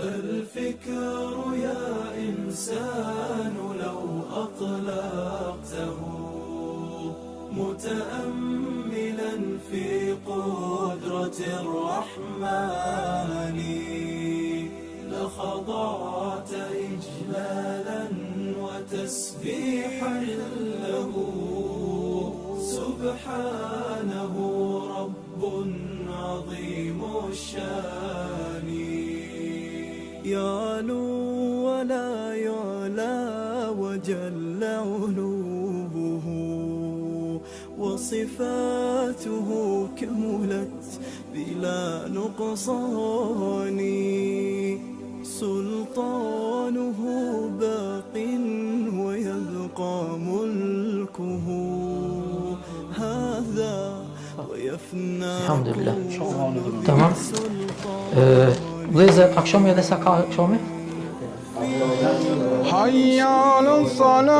الفكر يا إنسان لو أطلقته متأملا في قدرة الرحمن لخضعت إجلالا وتسبيحا له سبحانه رب عظيم الشان يعلو ولا يعلى وجل علوه وصفاته كملت بلا نقصان سلطانه باق ويبقى ملكه هذا ويفنى Elhamdülillah. Tamam. Ee, vëllezër, akşami edhe sa ka akşami? حي على الصلاة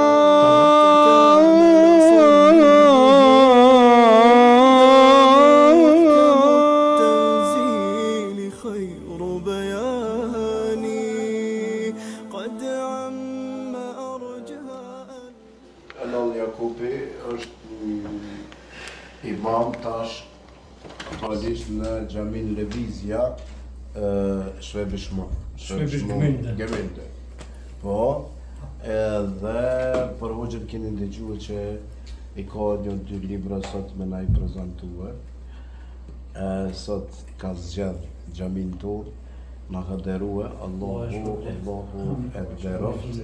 التنزيل خير بيان قد عم أرجاء Elal Jakupi është një imam tash aktualisht në xhamin Lëvizja Schwäbisch Schwäbisch Gmünde. Gmünde. Po, edhe për hoxhën keni ndëgjuar që i ka një dy libra sot me na i prezantuar. E, sot ka zgjedh xhamin tonë, na ka nderue, Allahu, Allahu e nderoft,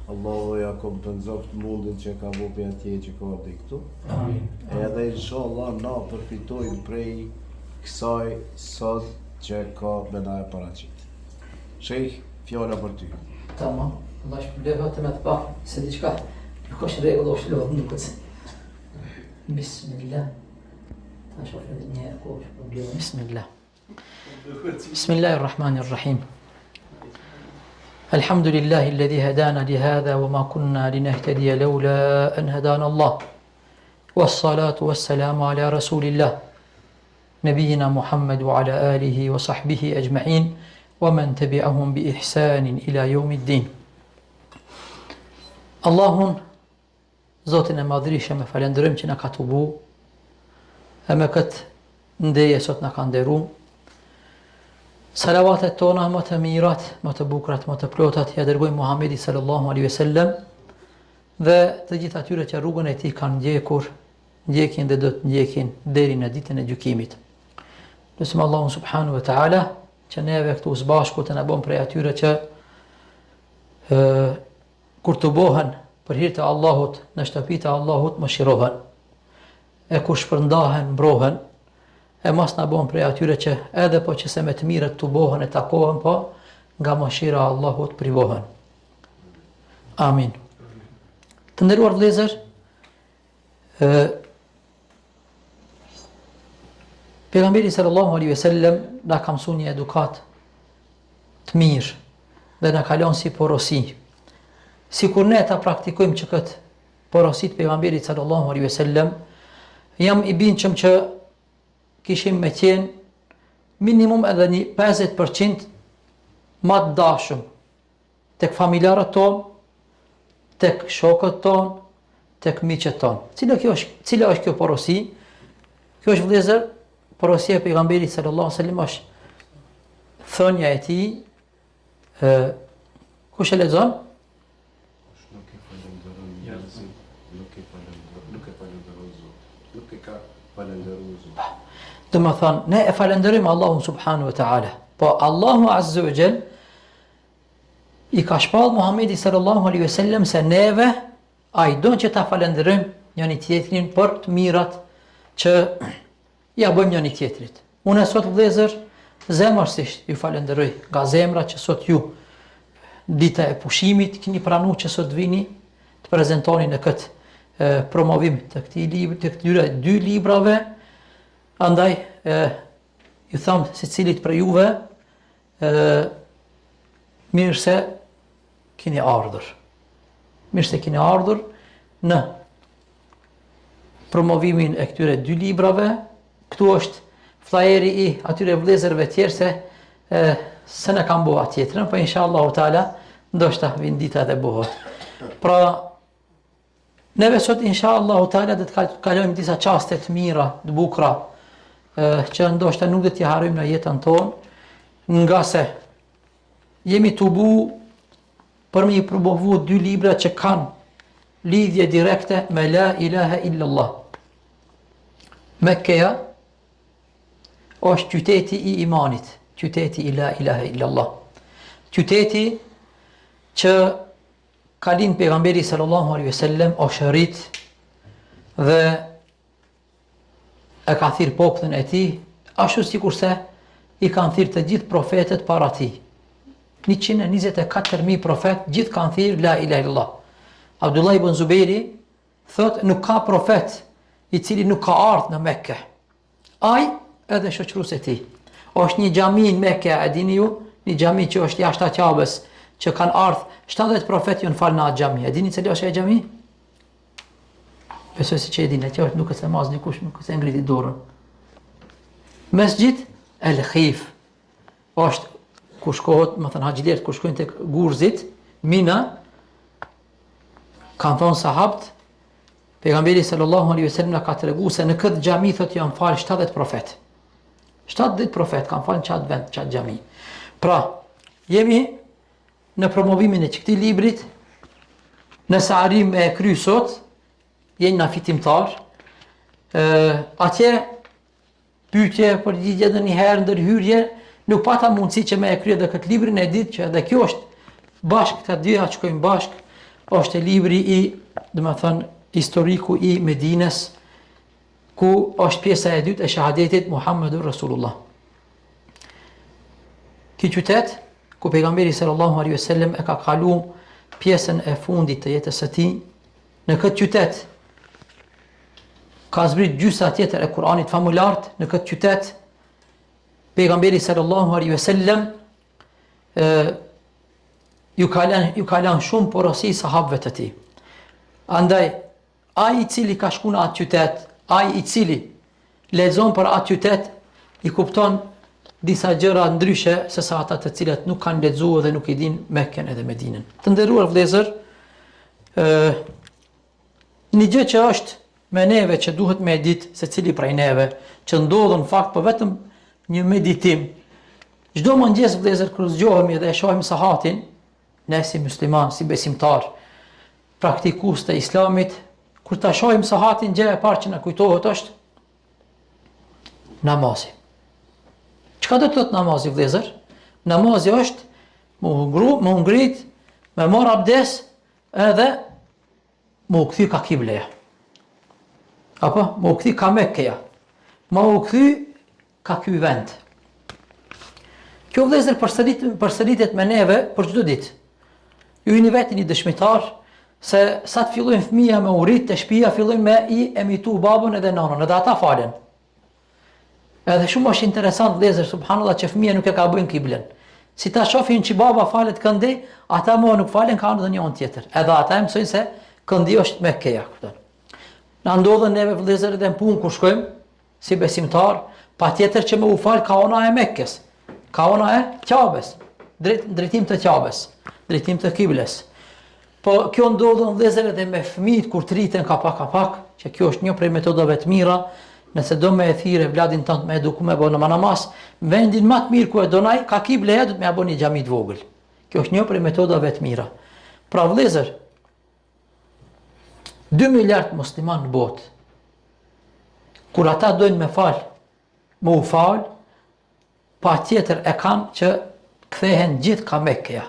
Allahu ja kompenzoft mundin që ka bo prej atje që ka ardhi këtu. Edhe inshallah na përfitojmë prej kësaj sot që ka me na e paraqit. Shejh, fjala për ty. Tamam. Allah shpërbleftë vetëm atë pak, se diçka nuk është rregull, është lodhë nuk është. Bismillah. Ta shoh edhe një herë ku është problemi. Bismillah. بسم الله الرحمن الرحيم الحمد لله الذي هدانا لهذا وما كنا لنهتدي لولا أن هدانا الله والصلاة والسلام على رسول الله نبينا محمد وعلى آله وصحبه أجمعين ومن تبعهم بإحسان إلى يوم الدين Allahun Zotin e madhërishëm e falënderojmë që na ka tubu e me këtë ndeje sot na ka nderu. Salavatet tona më të mirat, më të bukurat, më të plotat ja dërgojmë Muhamedit sallallahu alaihi wasallam dhe të gjithë atyre që rrugën e tij kanë ndjekur, ndjekin dhe do të ndjekin deri në ditën e gjykimit. Lusim Allahun subhanahu wa taala që neve këtu së bashku të na bën prej atyre që ë kur tubohen për hir të Allahut në shtëpi të Allahut mëshirohen. E kur shpërndahen mbrohen, e mos na bën prej atyre që edhe po që se me të mirët tubohen e takohen, po nga mëshira e Allahut privohen. Amin. Të nderuar vëllezër, ë Pejgamberi sallallahu alaihi wasallam na ka mësuar një edukat të mirë dhe na ka lënë si porosi. Sikur ne ta praktikojmë që këtë porosi të pejgamberit sallallahu alaihi wasallam, jam i bindshëm që kishim me qenë minimum edhe një 50% ma të dashëm tek familjarët tonë, tek shokët tonë, tek miqët tonë. Cila kjo është, cila është kjo porosi? Kjo është vëllezër, porosia e pejgamberit sallallahu alaihi wasallam është thënia e tij ë kush e lexon? Nuk e falënderon njerëzit, nuk e falënderon, nuk e falënderon Zotin. Nuk e ka falënderuar Zotin. Domethënë, ne e falënderojmë Allahun subhanahu wa taala. Po Allahu azza wa jall i ka shpall Muhamedi sallallahu alaihi wasallam se neve ai don që ta falënderojmë njëri tjetrin për të mirat që ja bëjmë njëri tjetrit. Unë sot vëllezër zemërsisht ju falënderoj nga zemra që sot ju dita e pushimit keni pranu që sot vini të prezentoni në këtë e, promovim të këtij libri, të këtyre dy librave. Andaj e, ju them secilit prej juve e, mirë se keni ardhur. Mirë se keni ardhur në promovimin e këtyre dy librave. Këtu është flyeri i atyre vëllezërve tjerë se e, E, s'e kam bo atë tjetrën, po insha Allahu teala, ndoshta vin dita dhe bohet. Pra, neve sot insha Allahu teala do të kalojmë disa çaste të mira, të bukura, që ndoshta nuk do t'i harrojmë në jetën tonë, ngase jemi tubu për me i promovu dy libra që kanë lidhje direkte me la ilaha illallah. Mekkeja është qyteti i imanit, qyteti i la ilaha illallah. Qyteti që ka lind pejgamberi sallallahu alaihi wasallam është rrit dhe e ka thirr popullin e tij, ashtu sikurse i kanë thirr të gjithë profetët para tij. 124.000 profet gjithë kanë thirr la ilaha illallah. Abdullah ibn Zubejri Thotë nuk ka profet i cili nuk ka ardhë në Mekke. Ai edhe shoqëruesit e tij. Është një xhami në Mekke, e dini ju, një xhami që është jashtë Qabes, që kanë ardhë 70 profet janë falë në atë xhami. E dini cila është ajo xhami? Besoj se që e dini, atë është nuk e se mas dikush nuk e ngriti dorën. Mesxhid El Khif është ku shkohet, me thënë haxhilerët, ku shkojnë tek gurzit, Mina, Kanë thonë sahabët, pejgamberi sallallahu alaihi wasallam na ka tregu se në këtë xhami thotë janë fal 70 profet. 70 profet kanë fal në qatë vend, qatë xhami. Pra, jemi në promovimin e këtij librit, nëse arrim me e kry sot, jemi na fitimtar, ë atje pyetje, përgjigje ndonjëherë ndërhyrje, nuk pata mundësi që me e krye edhe këtë librin e dytë që edhe kjo është bashkë, këta dyja që shkojnë bashkë, është libri i, domethënë, historiku i Medines, ku është pjesa e dytë e shahadetit Muhammedur Rasulullah. Ky qytet, ku pejgamberi sallallahu alaihi wasallam e ka kalu pjesën e fundit të jetës së tij, Në këtë qytet ka zbrit gjysa tjetër e Kur'anit famëlartë, në këtë qytet pejgamberi sallallahu alaihi wasallam ë ju ka lënë ju ka lënë shumë porosi sahabëve të tij. Andaj ai i cili ka shku në atë qytet, ai i cili lexon për atë qytet, i kupton disa gjëra ndryshe se sa ata të cilët nuk kanë lexuar dhe nuk i dinë Mekën edhe Medinën. Të nderuar vëllezër, ë një gjë që është me neve që duhet me e ditë secili prej neve, që ndodhën në fakt po vetëm një meditim. Çdo mëngjes vëllezër kur zgjohemi dhe e shohim sahatin, ne si musliman, si besimtar, praktikues të islamit, kur ta shohim sahatin, gjëja e parë që na kujtohet është namazi. Çka do të thotë namazi vëllezër? Namazi është me u ngru, me u ngrit, me marr abdes edhe me u kthy ka kibleja. Apo me u kthy ka Mekkeja. Me u kthy ka ky vend. Kjo vëllezër përsërit, përsëritet me neve për çdo ditë. Ju jeni vetë një dëshmitar se sa të fillojnë fëmija me u rrit te shtëpia fillojnë me i imitu babën edhe nënën, edhe ata falen. Edhe shumë është interesant vëllezër subhanallah që fëmija nuk e gabojnë kiblen. Si ta shohin që baba falet këndi, ata më nuk falen ka ndonjë anë tjetër. Edhe ata e mësojnë se këndi është Mekkeja, kupton. Na ndodhën neve vëllezër edhe në punë kur shkojmë, Si besimtar, patjetër që me u fal ka ona e Mekkes, ka ona e Qabes, drejt, drejtim të Qabes, drejtim të Kibles. Po kjo ndodhën vëllezër edhe me fëmijët kur të rriten ka pak ka pak, që kjo është një prej metodave të mira, nëse do me e thirrë evladin tënd me eduku me bo namaz, vendin më të mirë ku e don ai, ka kibleja do të me ia bo një xhami të vogël. Kjo është një prej metodave të mira. Pra vëllezër, 2 miliard musliman në botë. Kur ata dojnë me fal, me u fal, patjetër e kanë që kthehen gjithë ka Mekkeja.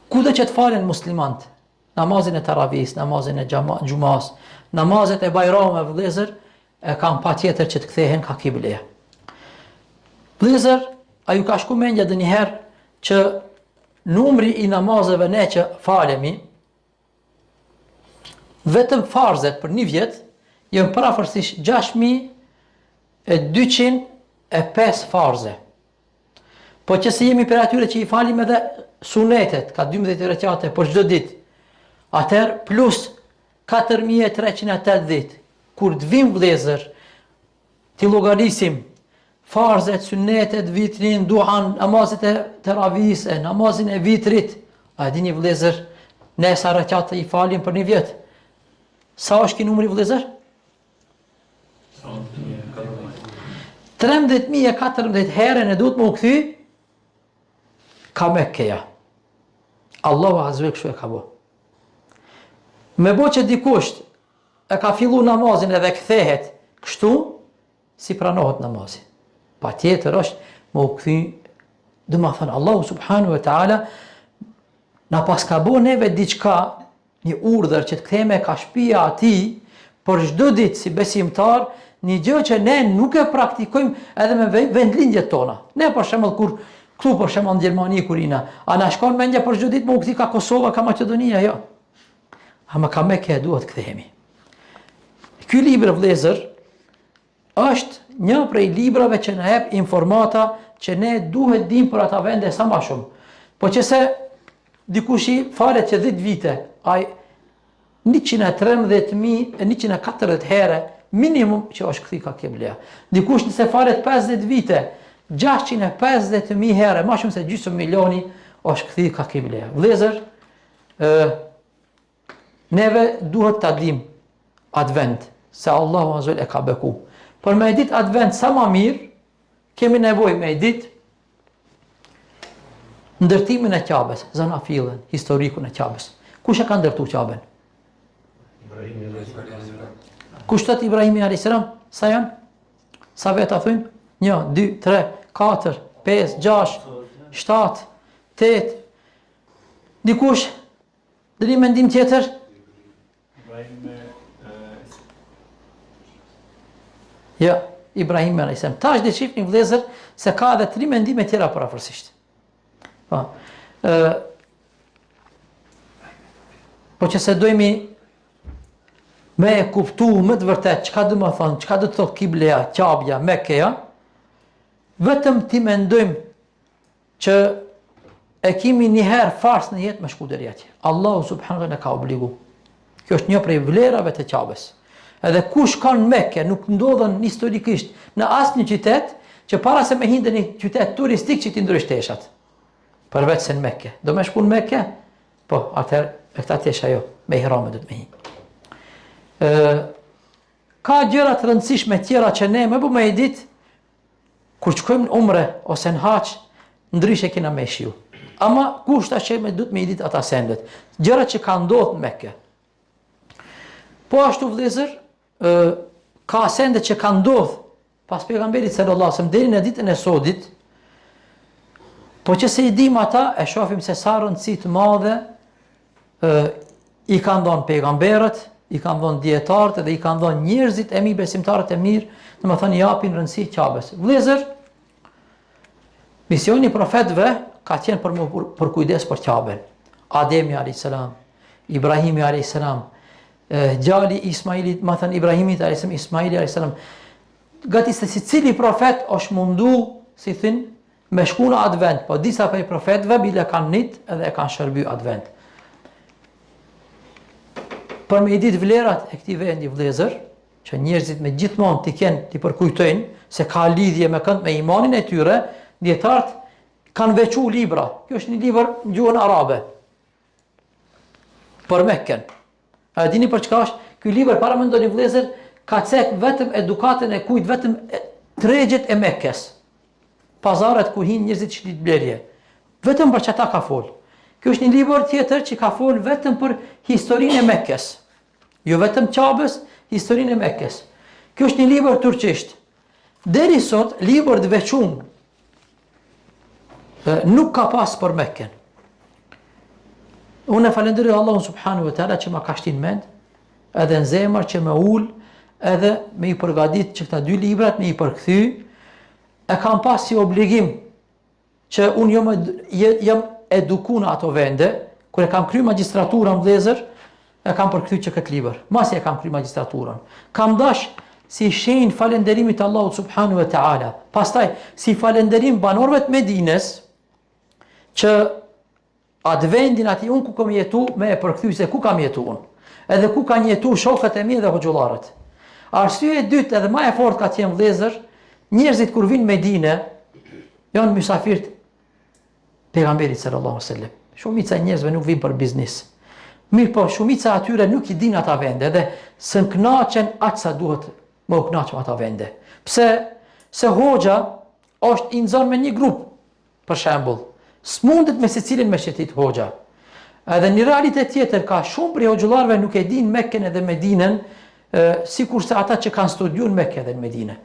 Kudo që të falen muslimant, namazin e taravis, namazin e xhumas, namazet e bajrameve vëllezër, e kanë patjetër që të kthehen ka kibleja. Vëllezër, a ju ka shku mendja ndonjëherë që numri i namazeve ne që falemi, vetëm farzet për një vjet, janë përafërsisht 6205 farze. Po që se jemi prej atyre që i falim edhe sunetet, ka 12 rekate për çdo ditë, atëherë plus 4380. Kur të vim vëllezër, t'i llogarisim farzet, synetet, vitrin, duhan, namazet e teravisë, namazin e vitrit. A e dini vëllezër, ne sa rekate i falim për një vjet? Sa është ky numri vëllezër? 13.014 herë ne duhet me u kthy ka Mekkeja. Allahu azze ve xhel kështu e ka bo. Me bo që dikush e ka fillu namazin edhe kthehet kështu, s'i pranohet namazi. Patjetër është me u kthy, domethanë, Allahu subhanahu wa ta'ala na paska bo neve diçka një urdhër që të kthehemi ka shpia e atij për çdo ditë si besimtar, një gjë që ne nuk e praktikojmë edhe me vendlindjet tona. Ne për shembull kur këtu për shembull në Gjermani kur jena, a na shkon mendja për çdo ditë me u kthy ka Kosova, ka Maqedonia, jo. Ama ka Mekkeja duhet kthehemi. Ky libër vëllezër është një prej librave që na jep informata që ne duhet dim për ata vende sa ma shumë. Po qe se dikush i falet që 10 vite, ai 113.140 herë minimum që është kthy ka kibleja. Dikush nëse falet 50 vite, 650.000 herë, ma shumë se gjysmë milioni është kthy ka kibleja. Vëllezër, ë Neve duhet ta dim atë vend, se Allahu azze ve xhel e ka beku. Për me e dit atë vend sa ma mirë, kemi nevojë me e dit ndërtimin e Qabes, zanafillën, historikun e Qabes. Kush e ka ndërtu Qaben? Ibrahimi alayhis salam. Kush thot Ibrahimi alayhis salam? Sa janë? Sa veta thujnë? 1, 2, 3, 4, 5, 6, 7, 8. Dikush Ndonjë mendim tjetër? Jo, Ibrahim alayhis salam. Tash do shifni vëllezër se ka edhe tri mendime tjera përafërsisht. Po. Ë Po qe se dojmi me e kuptu me të vërtet çka do me thonë, çka do të thotë kibleja, qabja, mekeja, vetëm t'i mendojmë që e kimi një herë farz në jetë me shku deri atje. Allahu subhanahu wa taala ka obligu. Kjo është një prej vlerave të Qabes. Edhe kush ka në Mekë nuk ndodhën historikisht në asnjë qytet që para se me hi në një qytet turistik që t'i ndrysh teshat. Përveç se në Mekë. Do me shku në Mekë? Po, atëherë me këta tesha jo, me ihrame do të me hi. Ë ka gjëra të rëndësishme tjera që ne me bu me i ditë Kur shkojmë në umre ose në haxh, ndryshe kena me shiju. Ama kusht është që me duhet me i ditë ata sendet. Gjërat që kanë ndodhur në Mekë. Po ashtu vëllezër, ë ka sende që kanë ndodhur pas pejgamberit sallallahu alajhi wasallam deri në ditën e sodit. Po qe se i dim ata, e shohim se sa rëndësi të madhe ë i kanë dhënë pejgamberët, i kanë dhënë dijetarët dhe i kanë dhënë njerëzit e mirë, besimtarët e mirë, domethënë i japin rëndësi Qabes. Vëllezër, misioni i profetëve ka qenë për me përkujdes për Qaben. Ademi alayhis salam, Ibrahimi alayhis salam, djali i Ismailit, domethënë Ibrahimit alayhis salam, Ismaili alayhis salam. Gati se secili profet është mundu, si thin, Me shku në atë vend, po disa prej profetëve bile kanë nit edhe e kanë shërby atë vend. Për me i ditë vlerat e këtij vendi vëllezër, që njerëzit me gjithmonë t'i kenë, t'i përkujtojnë se ka lidhje me kënd me imanin e tyre, dijetarët kanë veçu libra. Kjo është një libër në gjuhën arabe. Për Mekken. A e dini për çka është? Ky libër paramendoni vëllezër ka cek vetëm edukatën e kujt, vetëm tregjet e Mekkes. Pazaret ku hinë njerëzit shitblerje. Vetëm për qata ka fol. Ky është një libër tjetër që ka fol vetëm për historinë e Mekkes. Jo vetëm Qabes, historinë e Mekkes. Ky është një libër turqisht. Deri sot libër të veçum nuk ka pas për Mekken. Unë e falenderoj Allahun subhanahu wa taala që ma ka shti në mend, edhe në zemër që me ul, edhe me i përgatit që këta dy librat me i përkthy, e kam pas si obligim që unë jam, jam eduku në ato vende, kur e kam kry magjistraturën vëllezër, e kam përkthy që këtë libër. Masi e kam kry magjistraturën. Kam dash si shenjë falenderimit të Allahut subhanahu wa taala. Pastaj si falenderim banorëve të Medinës që atë vendin aty unë ku kam jetu me e përkthy se ku kam jetu unë. Edhe ku kanë jetu shokët e mi dhe hoxhullarët. Arsye e dytë edhe ma e fortë ka qenë vëllezër, njerëzit kur vinë në Medinë janë mysafirët pejgamberit sallallahu alaihi wasallam. Shumica e njerëzve nuk vinë për biznis. Mirëpo, shumica e atyre nuk i dinë ata vende dhe s'un kënaqen aq sa duhet me u kënaq me ata vende. Pse? Se hoxha është i nxënë me një grup, për shembull. S'mundet me secilin me shetit hoxha. Edhe një realitet tjetër ka shumë prej hoxhallarëve nuk e dinë Mekën edhe Medinën, sikurse ata që kanë studiu në Mekë edhe në Medinë.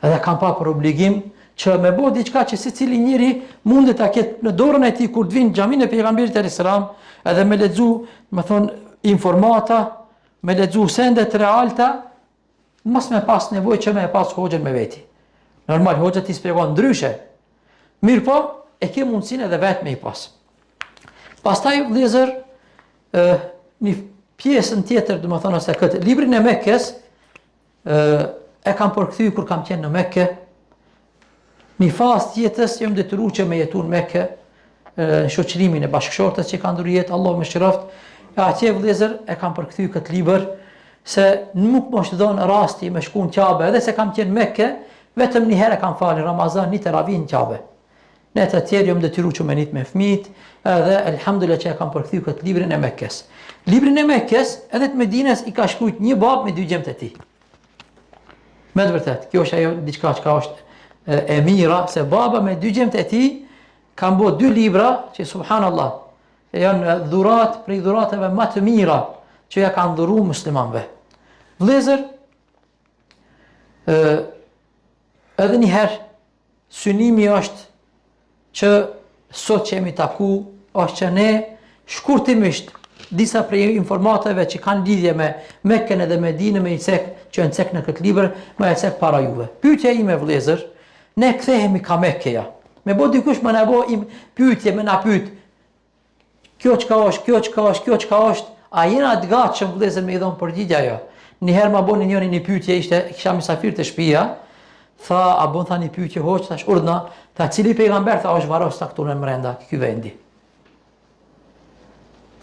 Edhe kam pa për obligim që me bo diçka që secili njeri mundet ta ketë në dorën e tij kur të vinë xhaminë e pejgamberit alayhis salam, edhe me lexu, me thon informata, me lexu sende të realta, mos me pas nevojë që me e pas hoxhën me veti. Normal hoxha t'i shpjegon ndryshe. Mirëpo, e ke mundësinë edhe vetë me i pas. Pastaj vëllezër, ë një pjesën tjetër, domethënë ose këtë librin e Mekës, ë e kam përkthy kur kam qenë në Mekë. Një fazë të jetës jam detyru që me jetu në Mekë, në shoqërimin e bashkëshortes që ka ndërru jetë, Allahu e mëshiroftë, e atje vëllezër e kam përkthy këtë libër, se nuk më është dhonë rasti me shku në Qabe, edhe se kam qenë në Mekë, vetëm një herë kam falë Ramazan, një teravi në Qabe. Në të tjerë jam detyru që me njit me fmit, edhe elhamdulillah që e kam përkthy këtë librin e Mekës. Librin e Mekës, edhe të Medines i ka shkrujt një babë me dy djemtë e tij. Me të vërtet, kjo është ajo diçka që është e mira, se baba me dy djemtë e tij kanë bo dy libra që subhanallah janë dhurat prej dhurateve më të mira që ja kanë dhuru muslimanëve. Vëllezër, ë edhe një herë Synimi është që sot që jemi taku, është që ne shkurtimisht disa prej informatave që kanë lidhje me Mekën edhe Medinën me i cek që janë cek në këtë libër, me e cek para juve. Pyetja ime vëllezër, ne kthehemi ka Mekkeja. Me bo dikush me na bo im pyetje, me na pyet. Kjo çka është, kjo çka është, kjo çka është, a jena të gatshëm vëllezër me i dhon përgjigje ajo? Një herë ma boni njëri një pyetje, ishte kisha mysafir te shtëpia, tha a bon tha një pyetje hoxhë, thash urdhna, tha cili pejgamber tha është varros tha këtu në mrenda ky vendi.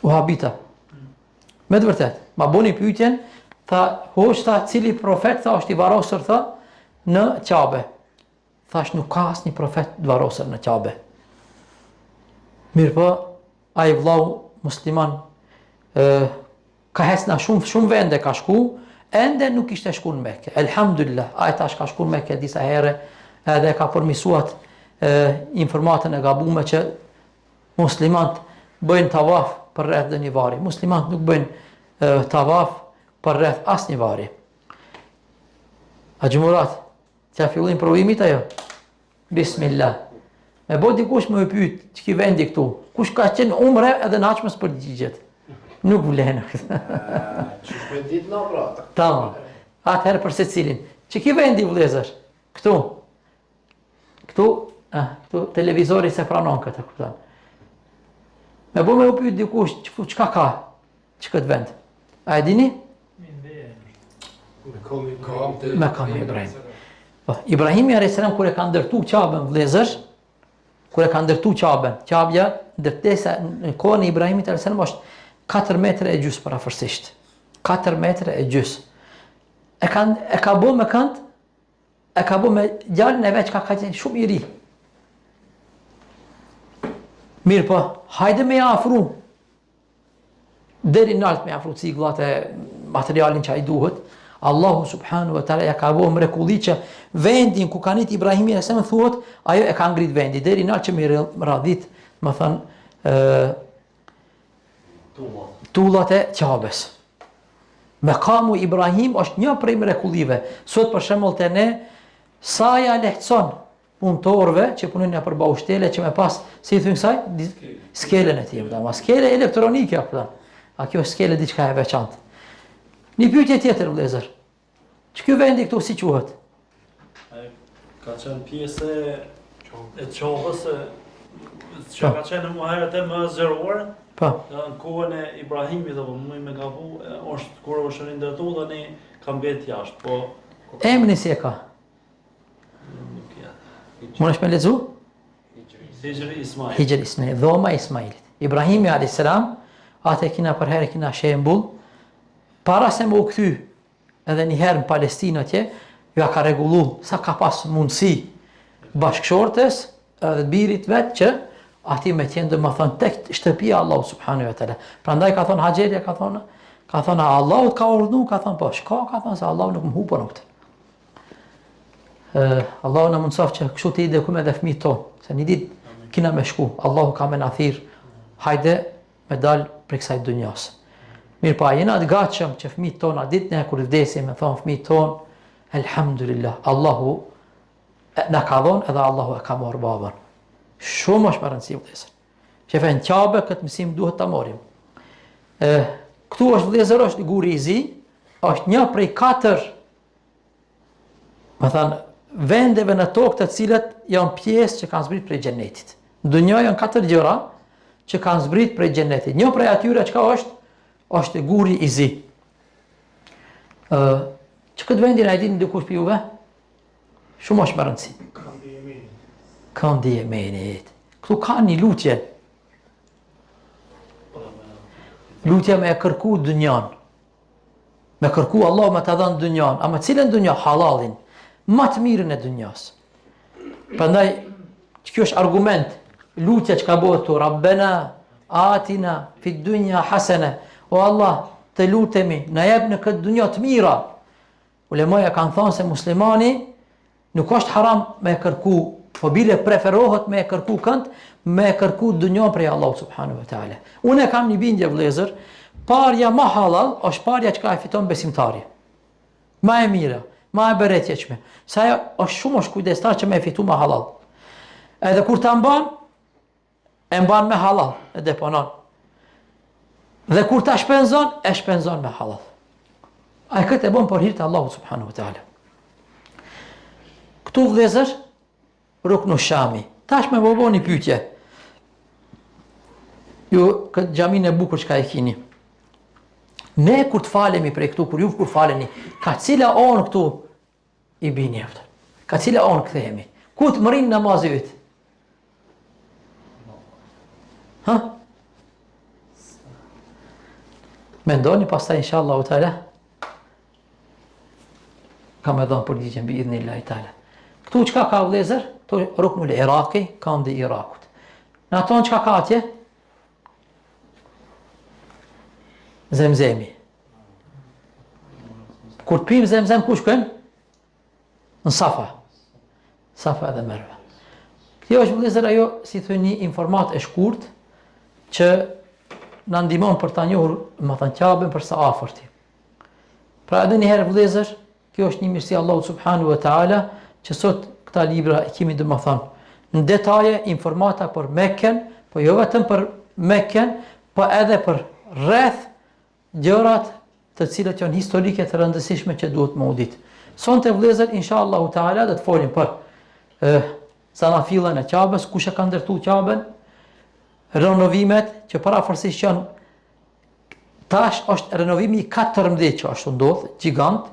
U habita. Me të vërtet, ma boni pyetjen, tha hoxhë tha cili profet tha është i varrosur tha në Qabe. Thash nuk ka asnjë profet të varrosur në Qabe. Mirëpo, ai vllau musliman ë ka hec në shumë shumë vende ka shku, ende nuk ishte shku në Mekë. Elhamdulillah, ai tash ka shku në Mekë disa herë edhe ka përmisuat e, informatën e gabume që muslimant bëjnë tavaf për rreth dhe një vari. Muslimant nuk bëjnë e, tavaf për rreth asnjë vari. Haxhi Murat, T'ja fillim provimit ajo? Bismillah. Me bo dikush me pyet, qeky vendi këtu, kush ka qenë umre edhe në aqë mos përgjigjet. Nuk vlen. Që për ditë në pra? Tamam. Atëherë për secilin. Qeky vendi vëllezër? Këtu. Këtu, ah, këtu televizori s'e pranon këtë, kupton. Me bo me u pyet dikush, çka ka? Që këtë vend? A e dini? Mekami Ibrahim. Po, Ibrahimi a.s. kur e ka ndërtu Qaben vëllezër, kur e ka ndërtu Qaben, Qabja ndërtesa në kohën e Ibrahimit a.s. është 4 metre e gjysë përafërsisht. 4 metre e gjysë. E ka, e ka bo me kënd, e ka bo me djalin e vet që ka ka qenë shumë i ri. Mirëpo, hajde me ja afru deri nalt me afru cigllat e materialin që ai duhet, Allahu subhanahu wa taala ja ka bo mrekulli që vendin ku ka nit Ibrahimi alejhi selam thuhet, ajo e ka ngrit vendi deri nalt që me radhit, me thën ë tullat e Qabes. Mekamu Ibrahim është një prej mrekullive. Sot për shembull te ne sa ja lehtëson punëtorëve që punojnë nëpër baushtele që me pas, si i thonë kësaj? Skelën e tij, ma skele elektronike apo. A kjo është skele diçka e veçantë. Një pyetje tjetër vëllezër. Që ky vendi këtu si quhet? Ka qenë pjesë e Qabes që po. ka qenë më herët e më zgjeruar. Po. Në kohën e Ibrahimit apo më me gabu, është kur është rindërtu dhe ne ka mbet jashtë, po Emrin si e ka? Mundesh me lexu? Hixhri Ismail. Hixhri Ismail, dhoma e Ismailit. Ibrahimi a.s. atë e kina përherë kina shembull, para se me u kthy. edhe një herë në Palestinë atje, ja ka rregullu sa ka pas mundësi bashkëshortes edhe birit vet që aty me qenë domethënë tek shtëpia Allahu subhanahu wa taala. Prandaj ka thonë Haxherja ka thonë, ka thonë Allahu të ka urdhnu, ka thonë po shko, ka thonë se Allahu nuk më hupën këtë. Ë Allahu na mundësoftë që kështu të edukojmë edhe fëmijët tonë, se një ditë kina me shku, Allahu ka me na thirr, hajde me dal prej kësaj dunjas. Mirëpo, a jena të gatshëm që fëmijët tonë, atë ditë ne kur vdesim, me thonë fëmijët tonë, Elhamdulillah, Allahu na ka dhonë edhe Allahu e ka marrë babën. Shumë është me rëndësi, vëllezër. Që në Qabe, këtë mësim duhet ta marrim. E, këtu është vëllezër, është guri i zi, është një prej katër Domethënë, vendeve në tokë të cilat janë pjesë që kanë zbrit prej xhenetit. Në dunja janë katër gjëra që kanë zbrit prej xhenetit. Një prej atyre çka është, është guri i zi. Ë, që këtë vendin a e din dikush prej juve? Shumë është me rëndësi. Këndi i Jemenit. Këndi i Jemenit. Këtu ka një lutje. Lutje me e kërku dynjan. Me kërku Allahu me ta dhënë dynjan, ama cilën dynja? Hallalin, ma të mirën e dynjas. Prandaj, që kjo është argument, lutja që ka bëhet këtu, Rabbena, atina, fi dunja hasene, o Allah, të lutemi, na jep në këtë dynja të mira. Ulemaja kanë thonë se muslimani Nuk është haram me e kërku, po bile preferohet me e kërku kënd, me e kërku dynjon prej Allahut subhanahu wa taala. Unë e kam një bindje vëllezër, parja ma hallall është parja çka e fiton besimtari. Ma e mira, ma e bereqetshme. Se ajo është shumë është kujdestar që me e fitu ma hallall. Edhe kur ta mban, e mban me hallall, e deponon. Dhe kur ta shpenzon, e shpenzon me hallall. Ai këtë e bon për hir të Allahut subhanahu wa taala. Këtu vëllezër, Ruknu Shami. Tash me bo një pyetje. Ju këtë xhaminë e bukur çka e kini. Ne kur të falemi prej këtu, kur ju kur faleni, ka cila onë këtu i bini aftë. Ka cila onë kthehemi? Ku të mërrin namazi yt? Ha? Mendoni pastaj inshallah teala kam me dhënë përgjigjen bi idhnillahi teala. Këtu çka ka vëllezër? Këtu Ruknul Iraki, kandi i Irakut. Në atë onë çka ka atje? Zemzemi. Kur të pim zemzem, ku shkojmë? Në Safa. Safa edhe Merve. Kjo është vëllezër ajo, si thë një informatë e shkurt, që na ndihmon për ta njohur, domethënë Qaben për së afërti. Pra edhe një herë vëllezër, kjo është një mirësi e Allahut subhanahu wa taala që sot këta libra i kemi domethënë në detaje informata për Mekën, po jo vetëm për Mekën, po edhe për rreth gjërat të cilat janë historike të rëndësishme që duhet me u ditë. Sonte vëllezër, inshallahu teala do të folim për ë zanafillën e Qabes, kush e ka ndërtuar Qaben, renovimet që parafërsisht janë tash është renovimi i 14 që është ndodh, gjigant,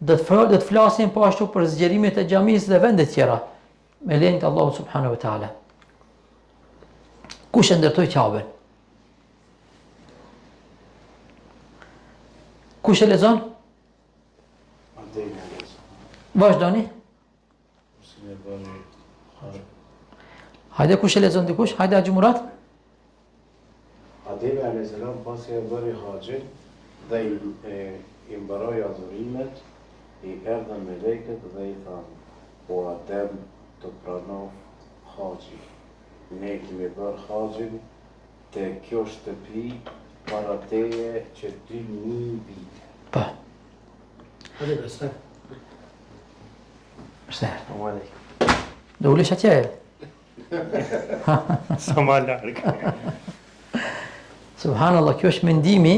do të do të flasim po ashtu për zgjerimet e xhamisë dhe vendet tjera me lejen të Allahut subhanahu wa taala. Kush e ndërtoi Qaben? Kush e lexon? Vazhdoni. Hajde kush e lexon dikush? Hajde Haxhi Murat. Ademi alayhis salam pasi e bëri haxhin dhe i, e, i mbaroi adhurimet, i erdhën melekët dhe i thanë, o Adem, të pranoftë haxhi. Ne kemi bërë haxhin Te kjo shtëpi para teje që 2000 vite. Po. Hajde besa. Pse? Do ulesh atje? Sa ma larg. Subhanallah, kjo është mendimi,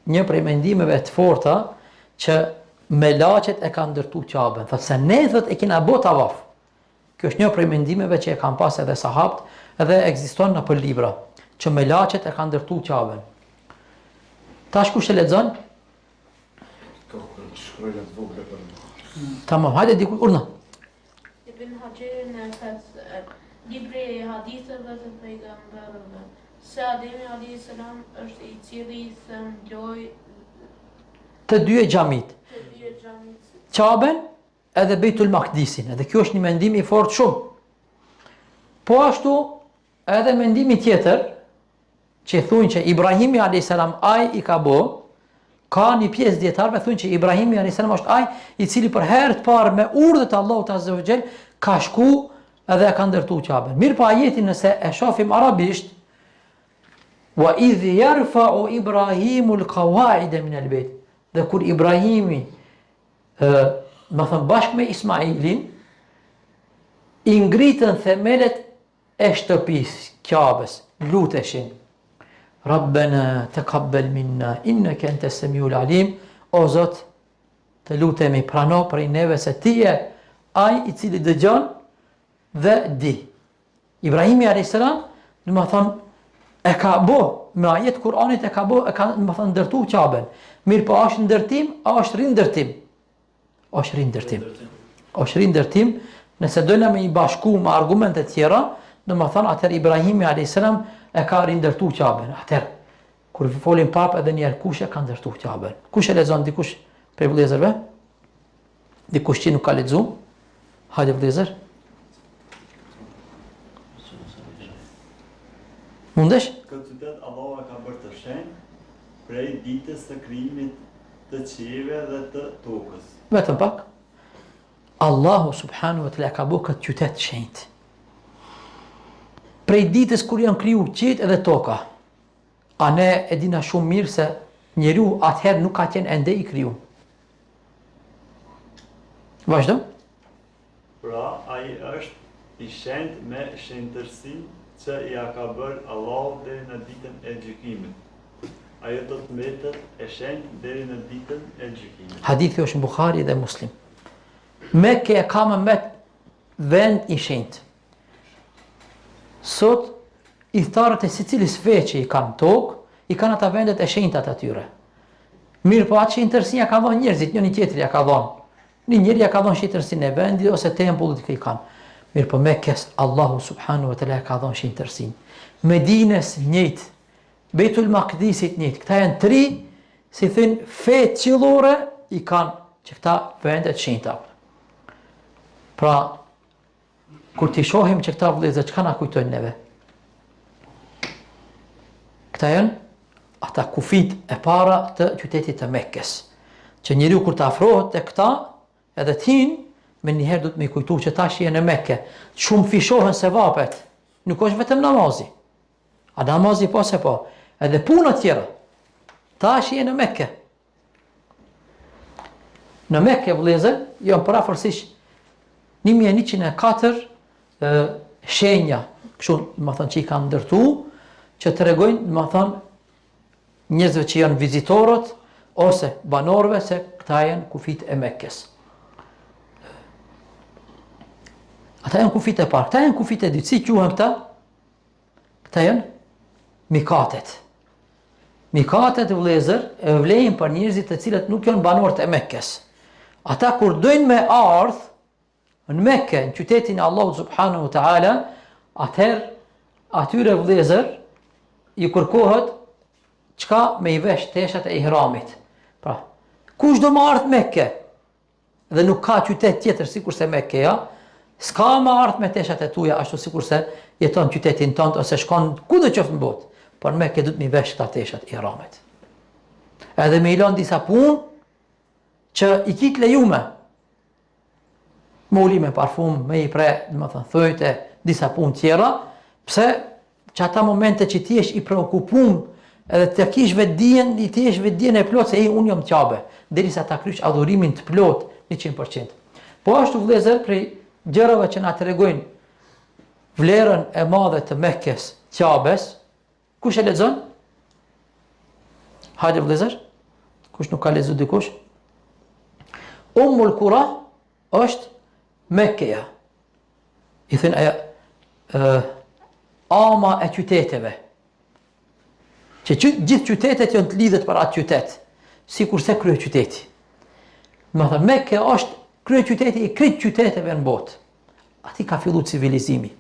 një prej mendimeve të forta që melaqet e kanë ndërtu Qaben. Thotë se ne thotë e kena bo tavaf. Kjo është një prej mendimeve që e kanë pas edhe sahabët dhe ekziston nëpër libra, që melaqet e kanë ndërtu Qaben. Tash kush e lexon? Tamam, hajde diku, urdhno. Ibn Haxheri në Feth, libri i haditheve të pejgamberëve, se Ademi alayhis salam është i cili themeloi. Të dyja xhamit. Të dyja xhamit. Qaben edhe Bejtul Makdisin. Edhe kjo është një mendim i fortë shumë. Po ashtu edhe mendimi tjetër që thonë që Ibrahimi a.s. ai i ka bo, ka një pjesë dijetarëve thonë që Ibrahimi a.s. është ai i cili për herë të parë me urdhër të Allahut Azze ve Xhel ka shku edhe e ka ndërtu Qaben. Mirëpo ajeti nëse e shofim arabisht, Wa idh yarfa'u Ibrahimu al-qawa'ida min al-bayt. Dhe kur Ibrahimi ë, domethënë bashkë me Ismailin i ngritën themelet e shtëpisë, Qabes, luteshin. Rabbena taqabbal minna innaka antas samiul alim. O Zot, të lutemi prano prej neve se ti je ai i cili dëgjon dhe di. Ibrahimi alayhis salam, domethënë e ka bo me ajet Kur'anit e ka bo e ka domethënë ndërtu Qaben. Mirëpo është ndërtim, a është rindërtim? Është rindërtim. Është rindërtim, nëse dojna me i bashku me argumente tjera, domethënë atëherë Ibrahimi alayhis salam e ka rindërtu Qaben. Atëherë kur folim prapë edhe një herë kush e ka ndërtu Qaben? Kush e lexon dikush prej vëllezërve? Dikush që nuk ka lexu? Hajde vëllezër. Mundesh? Këtë qytet Allahu e ka bërë të shenjtë prej ditës së krijimit të qiejve dhe të tokës. Vetëm pak. Allahu subhanahu wa taala ka bërë këtë qytet të shenjtë. Prej ditës kur janë kriju qiejt edhe toka. A ne e dina shumë mirë se njeriu atëherë nuk ka qenë ende i kriju. Vazhdo. Pra, ai është i shenjtë me shenjtërsinë që ia ka bërë Allahu deri në ditën e gjykimit. Ajo do të mbetet e shenjtë deri në ditën e gjykimit. Hadithi është në Buhari dhe Muslim. Mekkeja ka me met vend i shenjtë. Sot, ithtarët e secilës fe që i kanë tokë, i kanë ata vendet e shenjta të atyre. Mirëpo atë shenjtërsi ja ka dhonë njerëzit, njëni tjetri ja ka dhonë. Një njeri ja ka dhonë shenjtërsinë e vendit ose tempullit që i kanë. Mirëpo Mekes, Allahu subhanahu wa taala ja ka dhonë shenjtërsinë. Medines njëjtë, Bejtul Makdisit njëjtë. Këta janë tri, si thonë, fe qiellore i kanë që këta vende të shenjta. Pra, Kur t'i shohim që këta vëllezër, çka na kujtojnë neve? Këta janë ata kufit e para të qytetit të Mekkes. Që njeriu kur të afrohet te këta, edhe të hin, menjëherë duhet me i kujtu që tash je në Mekke. Shumëfishohen sevapet. Nuk është vetëm namazi. A namazi po se po. Edhe punët tjera. Tash je në Mekke. Në Mekke vëllezër janë përafërsisht 1104 shenja, kështu, domethënë që i kanë ndërtu, që tregojnë, domethënë, njerëzve që janë vizitorët ose banorëve se këta janë kufit e Mekkes. Ata janë kufit e parë, këta janë kufit e dytë, si quhen këta? Këta janë mikatet. Mikatet vëllezër e vlejnë për njerëzit të cilët nuk janë banorët e Mekkes. Ata kur dojnë me ardh në Mekke, në qytetin e Allahut subhanahu wa taala, atëherë atyre vëllezër ju kërkohet çka me i vesh teshat e ihramit. Pra, kush do me ardh Mekke? Dhe nuk ka qytet tjetër sikurse Mekkeja, s'ka me ardhë me teshat e tuja ashtu sikurse jeton qytetin tënd ose shkon kudo qoftë në botë. Por në Mekke duhet me i vesh këta teshat e ihramit. Edhe me i lënë disa punë që i ki të lejume. Me u ly me parfum, me i pre, domethënë, thojtë, disa punë tjera, pse Që ata momente që ti jesh i preokupum edhe të kish vetëdijen, i ti jesh vetëdijen e plotë se unë jam Qabe, derisa ta krysh adhurimin të plotë 100%. Po ashtu vëllezër prej gjërave që na tregojnë vlerën e madhe të Mekes, Qabes, kush e lexon? Hajde vëllezër, kush nuk ka lexu dikush? Ummul Kura është Mekkeja. I thënë ajo ë ama e qyteteve. Që që, gjithë qytetet janë të lidhet për atë qytet, sikurse kryeqyteti. Domethënë, Mekke është kryeqyteti i krejt qyteteve në botë. Aty ka fillu civilizimi.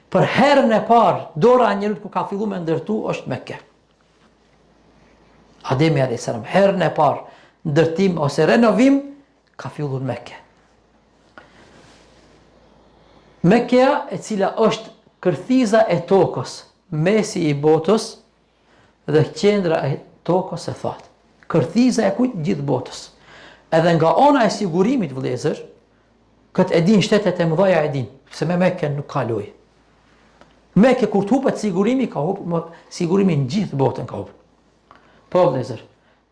Për herën e parë, dora e njeriut ku ka fillu me ndërtu është Mekke. Ademi a.s. herën e parë. ndërtim ose renovim ka fillu në Mekë. Mekja e cila është kërthiza e tokës, mesi i botës dhe qendra e tokës së thatë. Kërthiza e kujt gjithë botës. Edhe nga ana e sigurimit vëllezër, këtë e din shtetet e mëdha e din, se me Mekën nuk ka lojë. Mekë kur të hupet sigurimi ka hup sigurimi në gjithë botën ka hup. Po vëllezër,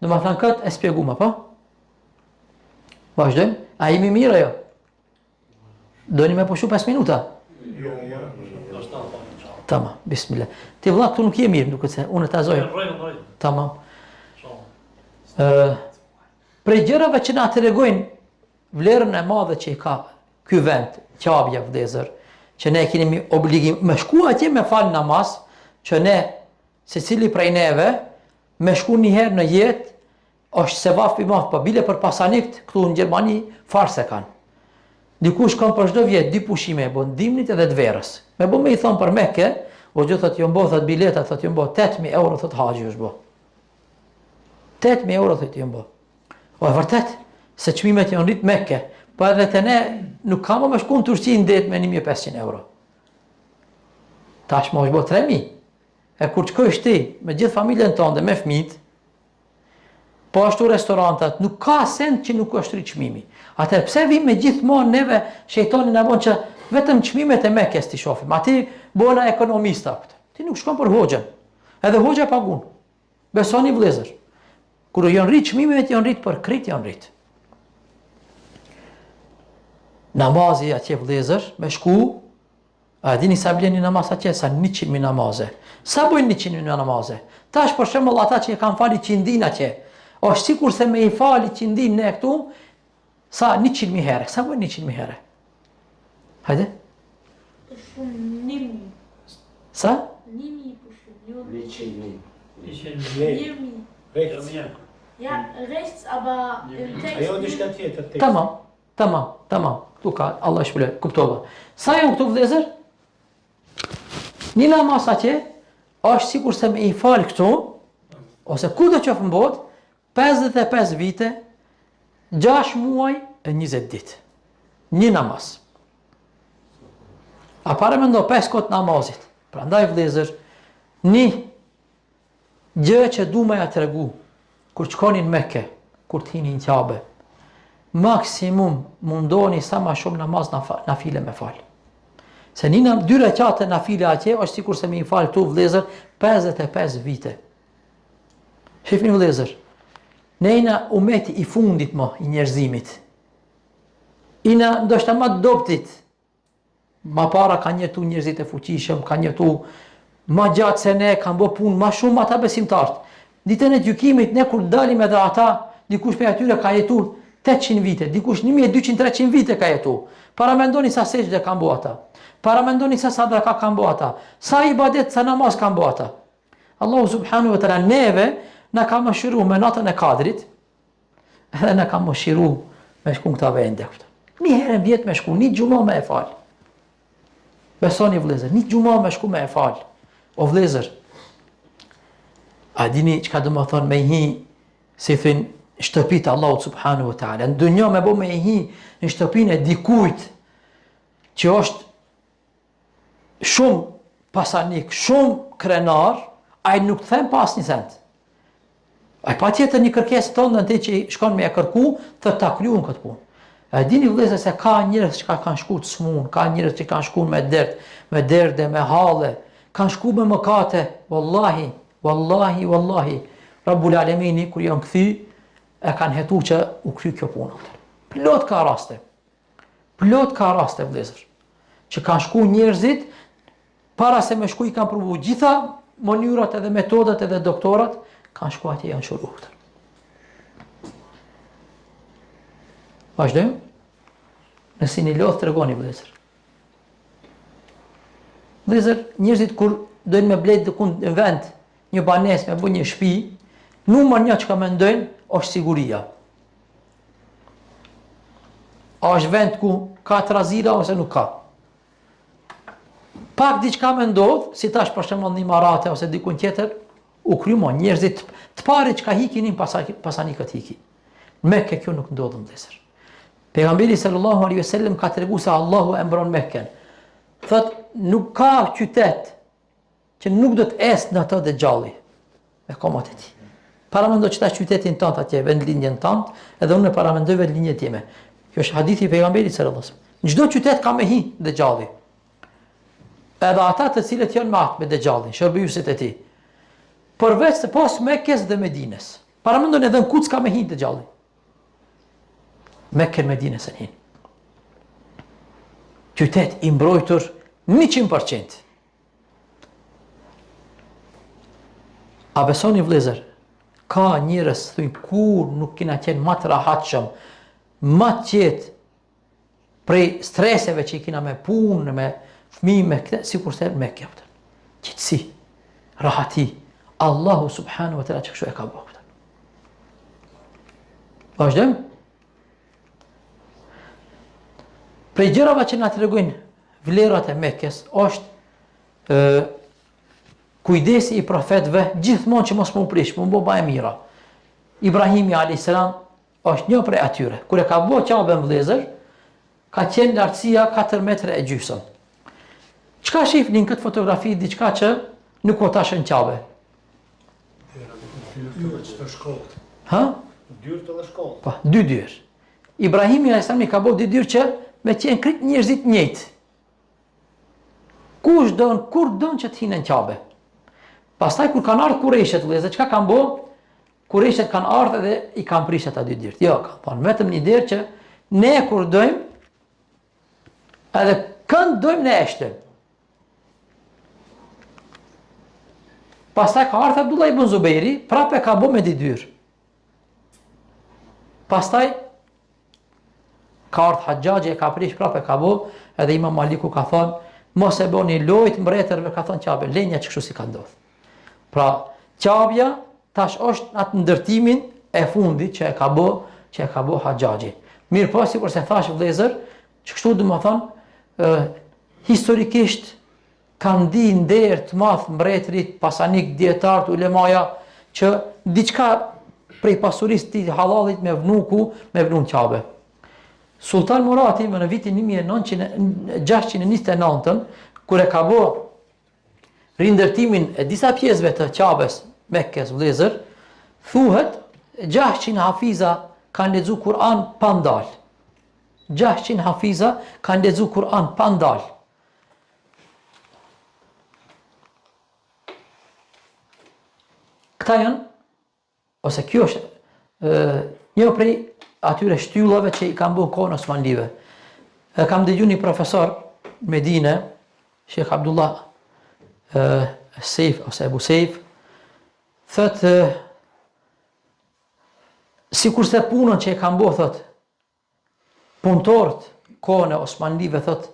domethënë këtë e spjegum, apo? Vazhdojmë? A jemi mirë ajo? Doni me pushu 5 minuta? Jo, jo. Tamam, bismillah. Ti vëlla këtu nuk je mirë, duket se unë ta zoj. Tamam. Ë prej gjërave që na tregojnë vlerën e madhe që i ka ky vend, Qabja vëllezër, që ne kemi obligim me shku atje me fal namaz, që ne secili prej neve me shku një herë në jetë Është sevap i madh, po bile për pasanikt këtu në Gjermani farë s'e kanë. Dikush shkon për çdo vjet dy pushime e bon dimnit edhe të verës. Me bo me i thon për Mekë, o gjë thot jon bo thot bileta thot jon bo 8000 euro thot haxhi është bo. 8000 euro thot jon bo. O e vërtet se çmimet janë rrit Mekë, po edhe te ne nuk ka më me shku në Turqi në det me 1500 euro. Tash më është bo 3000. E kur të shkojsh ti me gjithë familjen tënde me fëmijët, Po ashtu restorantat, nuk ka send që nuk është rrit çmimi. Atëherë pse vim me gjithmonë neve shejtani na bon që vetëm çmimet e Mekës t'i shohim. Aty bona ekonomista këtë. Ti nuk shkon për hoxhën. Edhe hoxha pagun. Besoni vëllezër. Kur janë rrit çmimet, janë rrit për krejt janë rrit. Namazi atje vëllezër, me shku A e dini sa vlen një namaz atje? Sa 100.000 namaze. Sa bojnë 100.000 namaze? Tash për shembull ata që e kanë falë iqindin atje, është sikurse me i falë iqindin ne këtu, sa 100.000 herë. Sa bojnë 100.000 herë? Hajde. Shumë një mijë. Sa? Një mijë për shumë. Jo, 100.000. 100.000. Një mijë. Rechts. Ja, rechts, aber im Text. Ajo diçka tjetër tekst. Tamam. Tamam, tamam. Këtu ka, Allah shpërbleftë, kuptova. Sa janë këtu vëllezër? Një namaz atje është sikurse me i fal këtu ose kudo qoftë në botë, 55 vite, 6 muaj e 20 ditë. Një namaz. A paramendo 5 kohë namazit. Prandaj vëllezër, një Gjë që du me ja tregu, kur të shkoni në Mekë, kur të hini në Qabe, maksimum mundoni sa ma shumë namaz nafile me fal. Se një nam, dy reqate nafile atje, është sikurse me i fal këtu vëllezër 55 vite. Shifni vëllezër, ne jena umeti i fundit më i njerëzimit. Jena ndoshta ma të dobtit, Ma para kanë jetu njerëzit e fuqishëm, kanë jetu ma gjatë se ne, kanë bo punë ma shumë ata besimtarët. Ditën e gjykimit ne kur dalim edhe ata, dikush prej atyre ka jetu 800 vite, dikush 1200-300 vite ka jetu. Paramendoni sa sexhde kanë bo ata. Paramendoni sa sadaka kanë bo ata. Sa ibadet, sa namaz kanë bo ata. Allahu subhanahu wa taala neve na ka mëshiru me natën e Kadrit, Edhe na ka mëshiru me shku në këta vende. Një herë në vjet me shku, një xhuma me e falë. Besoni vëllezër, një xhuma me shku me e falë. O vëllezër, a dini çka do me thonë me hi, si thujnë, shtëpi të Allahut subhanahu wa ta'ala. Në dynja me bo me hi në shtëpinë e dikujt që është shumë pasanik, shumë krenar, ai nuk të kthen pas një send. Ai patjetër një kërkesë tënde ti që shkon me e kërku, të ta kryun këtë punë. E dini vëllezër se ka njerëz që kanë shku të smun, ka njerëz që kanë shku me dert, me derde, me halle, kanë shku me mëkate, wallahi, wallahi, wallahi. Rabbul Alemini kur janë kthy, e kanë hetu që u kry kjo punë. Plot ka raste. Plot ka raste vëllezër që kanë shku njerëzit para se me shku i kanë provu gjitha mënyrat edhe metodat edhe doktorat, kanë shku atje janë shëru. Vazhdojmë? Nëse jeni lodhë tregoni vëllezër. Vëllezër, njerëzit kur dojnë me blejt dikund në vend, një banesë, me bu një shpi, numër një çka mendojnë, është siguria. A është vend ku ka trazira ose nuk ka? Pak diçka me ndodh, si tash për shembull në Imarate ose dikun tjetër, u kry mo njerëzit të parë çka hikin pasanikët hikin. Në Mekë kjo nuk ndodh vëllezër. Pejgamberi sallallahu alaihi wasallam ka tregu se Allahu e mbron Mekën. Thot nuk ka qytet që nuk do të ecë në ato Dexhalli me komët e tij. Paramendo qeta qytetin tënd atje, vendlindjen tënd, edhe unë e paramendoj vendlindjen time. Kjo është hadithi i pejgamberit sallallahu alaihi wasallam. Në çdo qytet ka me hi Dexhalli. Edhe ata të cilët janë me atë me Dexhallin, shërbyesit e tij. Përveç se pos Mekës dhe Medinës. Paramendoni edhe në Kuds ka me hi Dexhalli. Mekë e Medinë s'e hin. Qytet i mbrojtur 100%. A besoni vëllezër, ka njerëz thonë kur nuk kina qenë ma të rahatshëm, ma të qetë prej streseve që i kina me punë, me fëmijë, me këtë, sikurse në Mekë, kupton. Qetësi, rahati, Allahu subhanahu wa taala që kështu e ka bërë. Vazhdojmë. Prej gjërave që na tregojnë vlerat e Mekës është ë kujdesi i profetëve gjithmonë që mos me u prish, me u bo ma e mira. Ibrahimi alayhis salam Është një prej atyre. Kur e ka bo Qaben vëllezër, ka qenë lartësia 4 metra e gjysëm. Çka shihni në këtë fotografi diçka që nuk o tash në Qabe? Ha? Dyert edhe shkallë. Po, dy dyer. Ibrahimi alayhis salam i ka bo dy dyer që me qenë krejt njerëzit njëjtë. Kush don, kur don që të hinë në Qabe. Pastaj kur kanë ardhur kurejshët vëllezër, çka kanë bo? Kurejshët kanë ardhur edhe i kanë prish ata dy dyert. Jo, kanë thonë vetëm një derë që ne kur dojmë edhe kënd dojmë ne e shtim. Pastaj ka ardhur Abdullah ibn Zubejri, prapë e ka bo me dy dyer. Pastaj Ka ardhë Haxhaxhi e ka prish prapë e ka bo, edhe Imam Maliku ka thonë, mos e boni lojë të mbretërve, ka thonë Qabe, lenja që kështu si ka ndodhë. Pra, Qabja tash është atë ndërtimin e fundit që e ka bo, që e ka bo Haxhaxhi. Mirëpo, sikurse thashë vllezër, që kështu domethonë, historikisht kanë ndi nder të madh mbretërit, pasanik, dijetarët, ulemaja, që diçka prej pasurisë tij hallallit me vnu ku, me vnu në Qabe. Sultan Murati më në vitin 1629, kur e ka bo rindërtimin e disa pjesëve të Qabes, Mekes, vllezër, thuhet 600 hafiza kanë lexu Kur'an pa ndal. 600 hafiza kanë lexu Kur'an pa ndal. Këta janë, ose kjo është e, një prej atyre shtyllave që i kanë bërë kohën Osmanlive. E kam dëgju një profesor në Medine, Shekh Abdullah e, Sejf, ose Ebu Sejf, thotë, sikurse punën që e kanë bërë, thotë, Punëtorët kohën e Osmanlive thot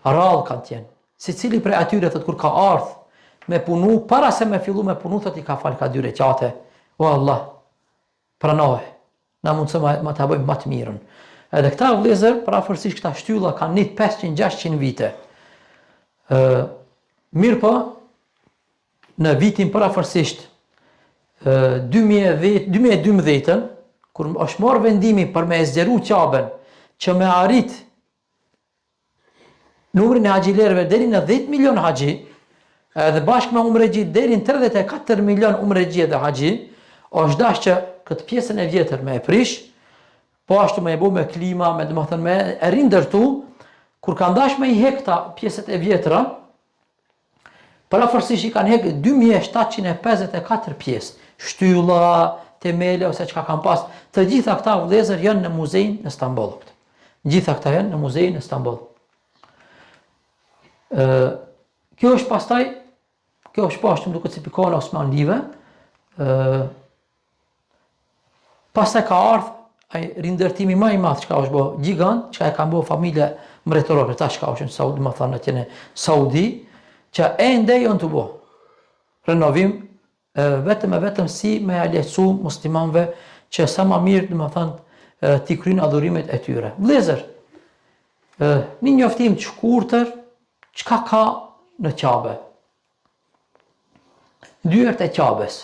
rrallë kanë qenë. Secili prej atyre thot kur ka ardh me punu para se me fillu me punu thot i ka fal ka dy reqate. O Allah, pranoje. Na mundëso ma, ma ta bëjmë ma të mirën. Edhe këta vëllezër, përafërsisht këta shtylla kanë nejt 500-600 vite. Ë mirëpo, Në vitin përafërsisht 2010, 2012-ën, kur është marrë vendimi për me e zgjeru Qaben, që me arrit numrin e haxhilerëve deri në 10 milion haxhi, edhe bashkë me umrexhi deri në 34 milion umrexhi edhe haxhi, është dashtë që këtë pjesën e vjetër me e prish, po ashtu me e bo me klima, me domethënë me e rindërtu, kur kanë dashtë me i hek këta pjesët e vjetra, Përafërsisht i kanë hek 2754 pjesë, shtylla, temele ose çka kanë pas. Të gjitha këta vëllezër janë në muzein në Stamboll. Gjitha këta janë në muzein në Stamboll. Ë kjo është pastaj kjo është po ashtu më duket si pi kohën Osmanlive. Ë Pastaj ka ardhë ai rindërtimi ma i madh çka është bo gjigant, çka e kanë bo familja mbretërore, tash çka është në Saudi, domethanë atje në Saudi, që ende janë tu bo renovim vetëm e vetëm si me ja lehtësu muslimanëve që sa ma mirë, domethanë, t'i kryjnë adhurimet e tyre. Vëllezër, një njoftim të shkurtër, çka ka në Qabe? Dyert e Qabes.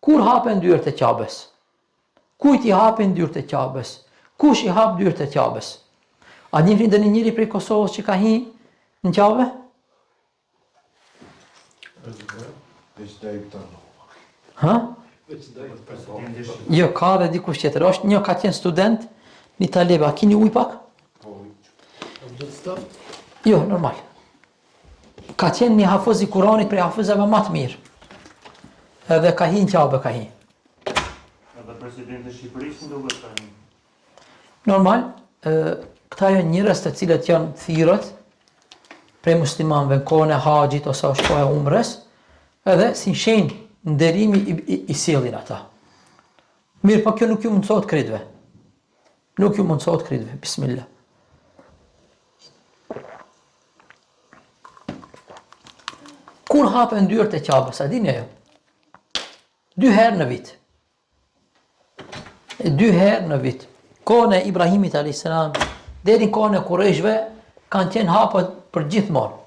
Kur hapen dyert e Qabes? Kujt i hapin dyert e Qabes? Kush i hap dyert e Qabes? A njihni ndonjë njeri prej Kosovës që ka hi në Qabe? Ha? Jo, ka dhe dikush tjetër. Është një ka qenë student, një taleb. A kini ujë pak? Jo, normal. Ka qenë një hafëz i Kuranit prej hafëzave ma të mirë. Edhe ka hi në Qabe, ka hi. Edhe presidenti i Shqipërisë më duket ka hi. Normal, ë këta janë njerëz të cilët janë thirrët prej muslimanëve në kohën e haxhit ose është koha e umres, edhe si shenjë nderimi i, i, i sjellin ata. Mirëpo kjo nuk ju mundësohet krejtve. Nuk ju mundësohet krejtve. Bismillah. Kur hapen dyert e Qabes, a dini ajo? Dy herë në vit. Dy herë në vit. Kohën e Ibrahimit a.s. Deri në kohën e Kurejshve kanë qenë hapët për gjithmonë.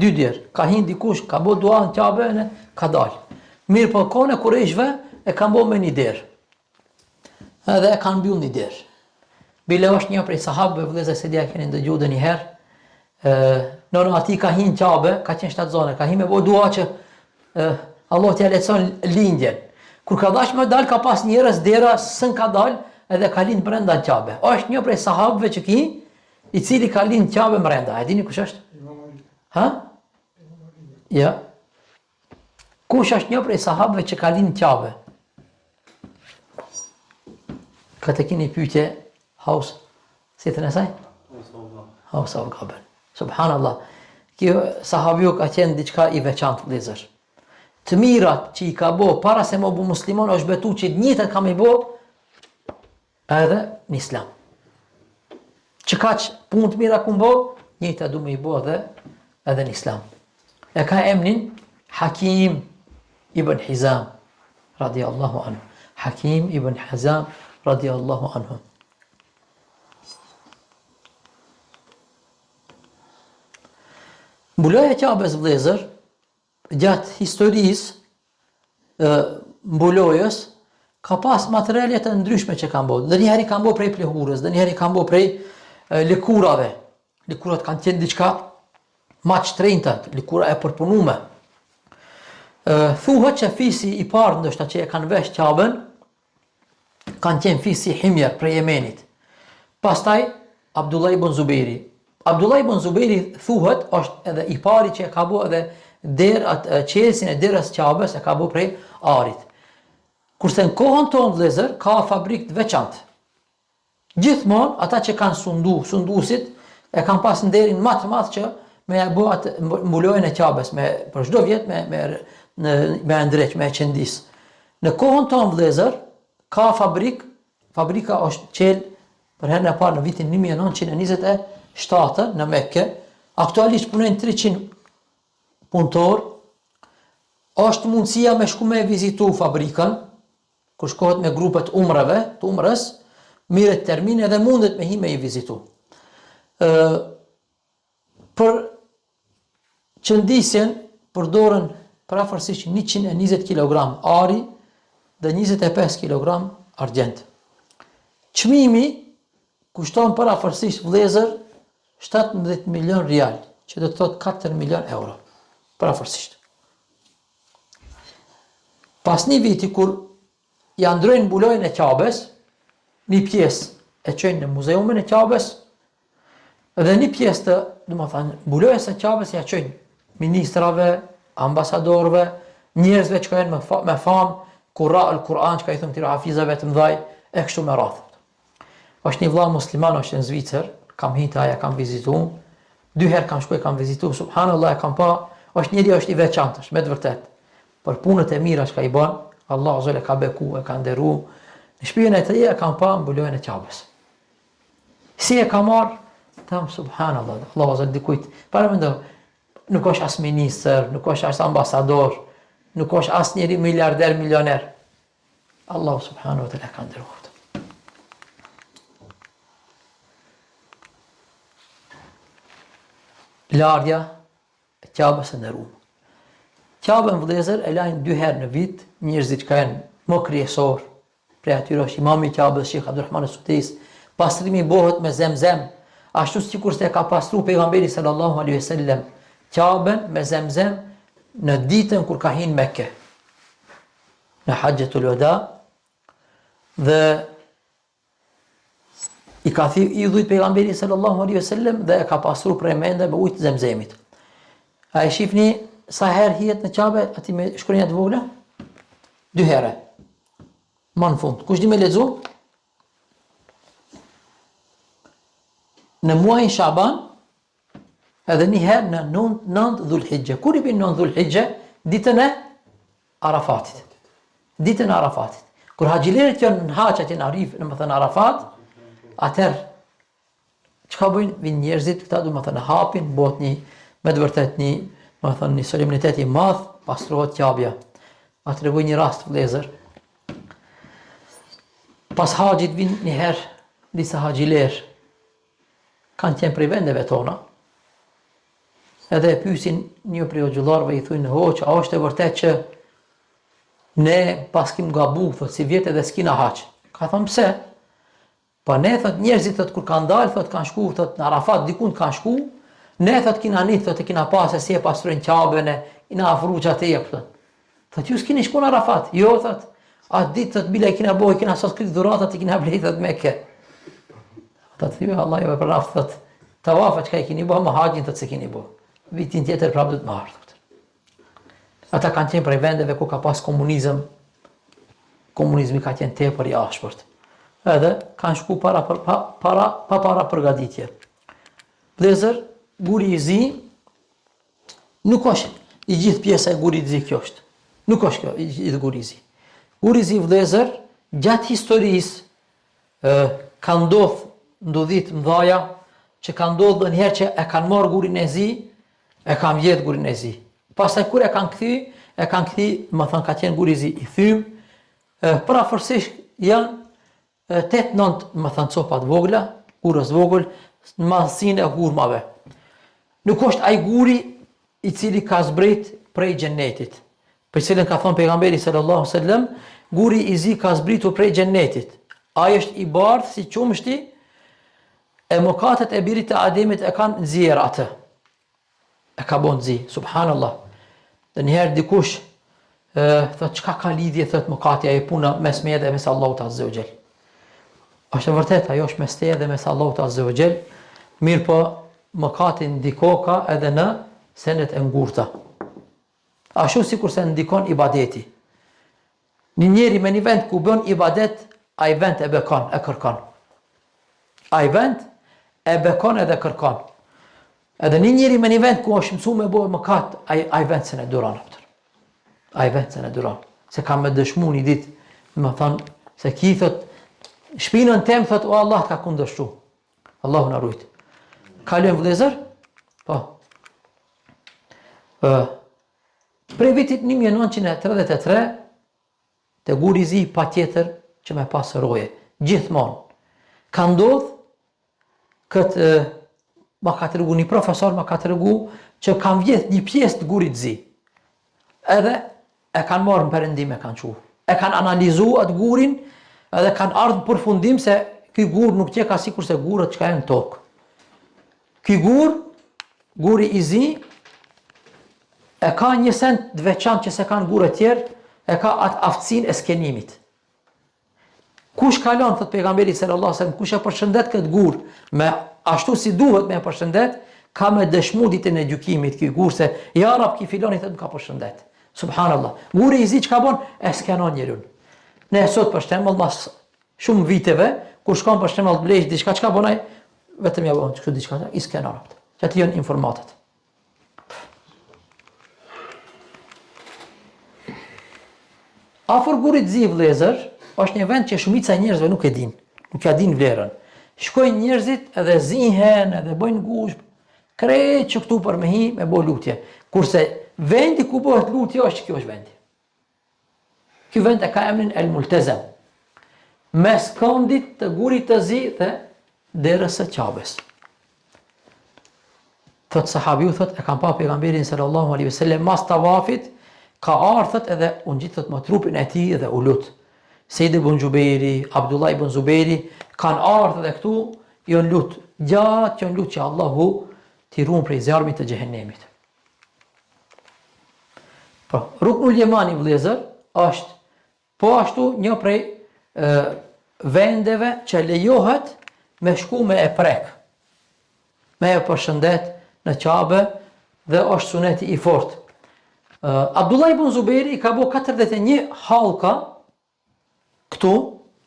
Dy derë. Ka hin dikush, ka bo dua në Qabe, në, ka dalë. Mirëpo kohën e Kurejshve e kanë bo me një derë. Edhe e kanë mbyll një derë. Bile është një prej sahabëve, vëllezër s'e di a keni ndëgju ndonjëherë, nëna e tij ka hi në Qabe, ka qenë shtatzone, ka hi me bo dua që ë Allah t'ia lehtëson lindjen. Kur ka dash me dal ka pas njerëz dera s'un ka dal edhe ka lind brenda në Qabe. Është një prej sahabëve që ki, i cili ka lind në Qabe brenda. E dini kush është? Ha? Ja. Kush është një prej sahabëve që ka lind në Qabe? Këtë keni pyetje House, si të nësaj? House of Gabel. Subhanallah. Kjo sahabiu ka qenë diçka i veçantë vëllezër. Të mirat që i ka bo para se me u bo musliman është betu që të njëjtat ka me bo Edhe në islam. Që kaq punë të mira kum bo, njëjta du me i bo edhe, edhe në islam. E ka emnin Hakim ibn Hizam, radiallahu anhu. Hakim ibn Hizam, radiallahu anhu. Mbuloja e Qabes vëllezër, gjatë historisë ë mbulojës ka pas materiale të ndryshme që kanë bo. Ndonjëherë i kanë bo prej plehurës, ndonjëherë i kanë bo prej lëkurave. Lëkurat kanë qenë diçka ma të shtrenjta, lëkura e përpunume. Ë thuhet që fisi i parë ndoshta që e kanë vesh Qaben, kanë qenë fisi Himjer prej Jemenit. Pastaj Abdullah ibn Zuberi. Abdullah ibn Zuberi thuhet është edhe i pari që e ka bo edhe der atë çelësin e derës Qabes e ka bo prej arit. Kurse në kohën tonë vëllezër ka fabrikë të veçantë. Gjithmonë ata që kanë sundu, sunduesit e kanë pas nderin më të madh që me e bo atë mbulojën e Qabes me për çdo vjet me me në me e ndreq, me e qendis. Në kohën tonë vëllezër ka fabrikë, fabrika është çel për herën e parë në vitin 1927 në Mekë. Aktualisht punojnë 300 punëtor. Është mundësia me shku me vizitu fabrikën, Kur shkohet me grupet umreve, të umrës, mirret termin edhe mundet me hi me i vizitu. Ë për qëndisjen përdoren përafërsisht 120 kg ari dhe 25 kg argjend. Çmimi kushton përafërsisht vëllezër 17 milion rial, që do të thotë 4 milion euro, përafërsisht. Pas një viti kur ja ndrojnë mbulojën e Qabes, një pjesë e çojnë në muzeumin e Qabes dhe një pjesë të, domethënë, mbulojës së Qabes ja çojnë ministrave, ambasadorëve, njerëzve që janë me, fa, me famë, kurra el Kur'an që ka i thonë këtyre hafizave të mëdhaj e kështu me radhë. Është një vëlla musliman është në Zvicër, kam hi te ai, e kam vizitu. Dy herë kam shku e kam vizitu, subhanallahu e kam pa, është njeri është i veçantë, është me të vërtetë. Për punët e mira që ka i bën, Allahu azze e ka beku, e ka nderu. Në shtëpinë e tij e kam pa mbulojën e Qabes. Si e ka marr? Tham subhanallahu, Allahu azze dikujt. Paramendo, nuk është as ministër, nuk është as ambasador, nuk është as njeri miliarder, milioner. Allahu subhanahu wa taala ka nderuar. Larja e Qabes së nderuar. Qaben vëllezër e lajnë dy herë në vit, njerëzit që janë më kryesor. Prej atyre është imami i Qabes, Shejh Abdurrahman Sudejs. Pastrimi bëhet me zemzem, ashtu sikurse e ka pastru pejgamberi sallallahu alaihi wasallam Qaben me zemzem në ditën kur ka hi në Mekë. Në Haxhetul Veda dhe i ka thy idhujt pejgamberi sallallahu alaihi wasallam dhe e ka pastru prej mende me ujë të zemzemit. A e shifni sa herë hihet në Qabe aty me shkronja të vogla? Dy herë. Ma në fund. Kush di me lexu? Në muajin Shaban edhe një herë në 9 Dhulhixhe. Kur i bin 9 Dhulhixhe? Ditën e Arafatit. Ditën e Arafatit. Kur haxhilerët janë në haxh atje në Arif, domethënë Arafat, atëherë çka bëjnë vijnë njerëzit këta domethënë hapin, bëhet një me të vërtet një, domethënë një solemnitet i madh, pastrohet Qabja. Ma tregoj një rast vëllezër. Pas haxhit vijnë një herë disa haxhilerë kanë qenë prej vendeve tona. Edhe e pyesin një prej hoxhallarëve i thonë hoxhë, a është e vërtetë që ne paskim gabu, thotë sivjet edhe s'kina haxh. Ka thonë pse? Po ne thot njerëzit thot kur kanë dalë thot kanë shku thot në Arafat dikund kanë shku, ne thot kina nit thot e kina pa se si e pastrojnë Qaben e jena afru qaty e kupton. Thot ju s'kini shku në Arafat, jo thot. Atë ditë thot bile e kina bo, i kina sos krejt dhuratat i kina blej thot Mekë. Thot ju Allah ju e pranaft thot. Tavafat çka i kini bo, ma haxhin thot s'e kini bo. Vitin tjetër prapë duhet me ardhë. Ata kanë qenë prej vendeve ku ka pas komunizëm, komunizmi ka qenë tepër i ashpërt. Edhe kanë shku para, pa, para, pa para përgatitje. Vëllezër, guri i zi, nuk është i gjithë pjesa e gurit zi kjo është. Nuk është kjo i gjithë guri i zi. Guri i zi vëllezër, gjatë historisë, ka ndodh ndodhi të mdhaja, që ka ndodh ndonjëherë që e kanë marrë gurin e zi, e kanë vjedh gurin e zi. Pastaj kur e kanë kthy, e kanë kthy, domethonë ka qenë guri i zi i thym, përafërsisht janë 8-9, domethonë copa të vogla, gurës vogël, në madhësinë e hurmave. Nuk është ai guri i cili ka zbrit prej xhennetit. Për cilën ka thonë pejgamberi sallallahu sallam, guri i zi ka zbritur prej xhennetit. Ai është i bardhë si qumështi, e mëkatet e birit të Ademit e kanë nxjerr atë. E ka bon zi, subhanallah. Dhe njëherë dikush, e, thot, çka ka lidhje, thot, mëkati, ajo puna mes meje dhe mes Allahut azze ue xhel. Është e vërtetë, ajo është mes teje dhe mes Allahut azze ue xhel, mirëpo mëkati ndikoka edhe në senet e ngurta. Ashtu sikurse ndikon ibadeti. Një njeri me një vend ku bën ibadet, ai vend e bekon, e kërkon. Ai vend e bekon edhe kërkon. Edhe një njeri me një vend ku është mësu me bo mëkat, ai, ai vend s'e duron. Ai vend s'e duron. Se ka me dëshmu një ditë, domethonë, se ki thot, shpinën tem, thot, o Allah të ka kundërshtu. Allahu na rujt. Kalojmë vëllezër? Po. Ë Prej vitit 1933 te guri i zi patjetër që me pas roje. Gjithmonë. Ka ndodh këtë ma ka tregu një profesor ma ka tregu që kanë vjedh një pjesë të gurit zi. Edhe e kanë marrë në perëndim e kanë çu. E kanë analizu atë gurin edhe kanë ardhur në përfundim se ky gur nuk qeka sikurse gurët çka janë në tokë. Ky gur, guri i zi, e ka një send të veçantë që s'e kanë gurët tjerë, e ka atë aftësinë e skenimit. Kush kalon, thot pejgamberi sallallahu alajhi wasallam, kush e përshëndet këtë gur me ashtu si duhet me e përshëndet, ka me dëshmu ditën e gjykimit ky gur se ja Rab ky filoni thot më ka përshëndet. Subhanallah. Guri i zi çka bon? E skenon njeriun. Ne sot për shembull mas shumë viteve, kur shkon për shembull të blesh diçka, çka bon ai? Vetëm ja bon kështu diçka, i skenon. Qaty janë informatat. Afër gurit zi vëllezër, është një vend që shumica e njerëzve nuk e dinë, nuk ja dinë vlerën. Shkojnë njerëzit edhe zihen edhe bëjnë gushë, krejt që këtu për me hi me bo lutje. Kurse vendi ku bëhet lutje është kjo është vendi. Ky vend e ka emrin El Multezem. Mes këndit të gurit të zi dhe derës së Qabes. Thot sahabiu thot e kam pa pejgamberin sallallahu alaihi wasallam mas tavafit ka ardhur thot edhe u ngjit thot me trupin e tij dhe u lut. Seid ibn Xhubejri, Abdullah ibn Zubejri, kanë ardhë edhe këtu, janë lut, gjatë janë lut që Allahu t'i ruan prej zjarmit të xhehenemit. Po, Ruknul Jemani vëllezër është po ashtu një prej e, vendeve që lejohet me shku me e prek, me e përshëndet në Qabe dhe është suneti i fort. Abdullah ibn Zuberi i ka bo 41 hallka këtu,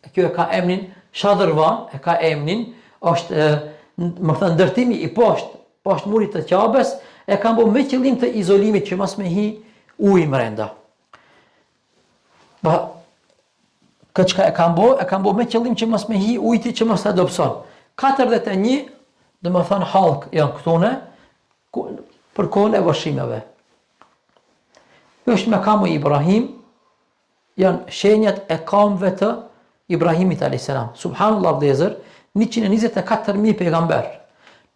e kjo e ka emnin Shadërvan, e ka emnin, është me thënë ndërtimi i poshtë, poshtë murit të Qabes, e kanë bo me qëllim të izolimit që mos me hi uji mrenda. Ba, këtë çka e kanë bo, e kanë bo me qëllim që mos me hi ujti që mos ta dobëson. 41, domethënë hallkë janë këtu në, për kohën e vërshimeve. Është mekamu Ibrahim, janë shenjat e kamëve të Ibrahimit a.s. Subhanallah vëllezër, 124.000 pejgamber.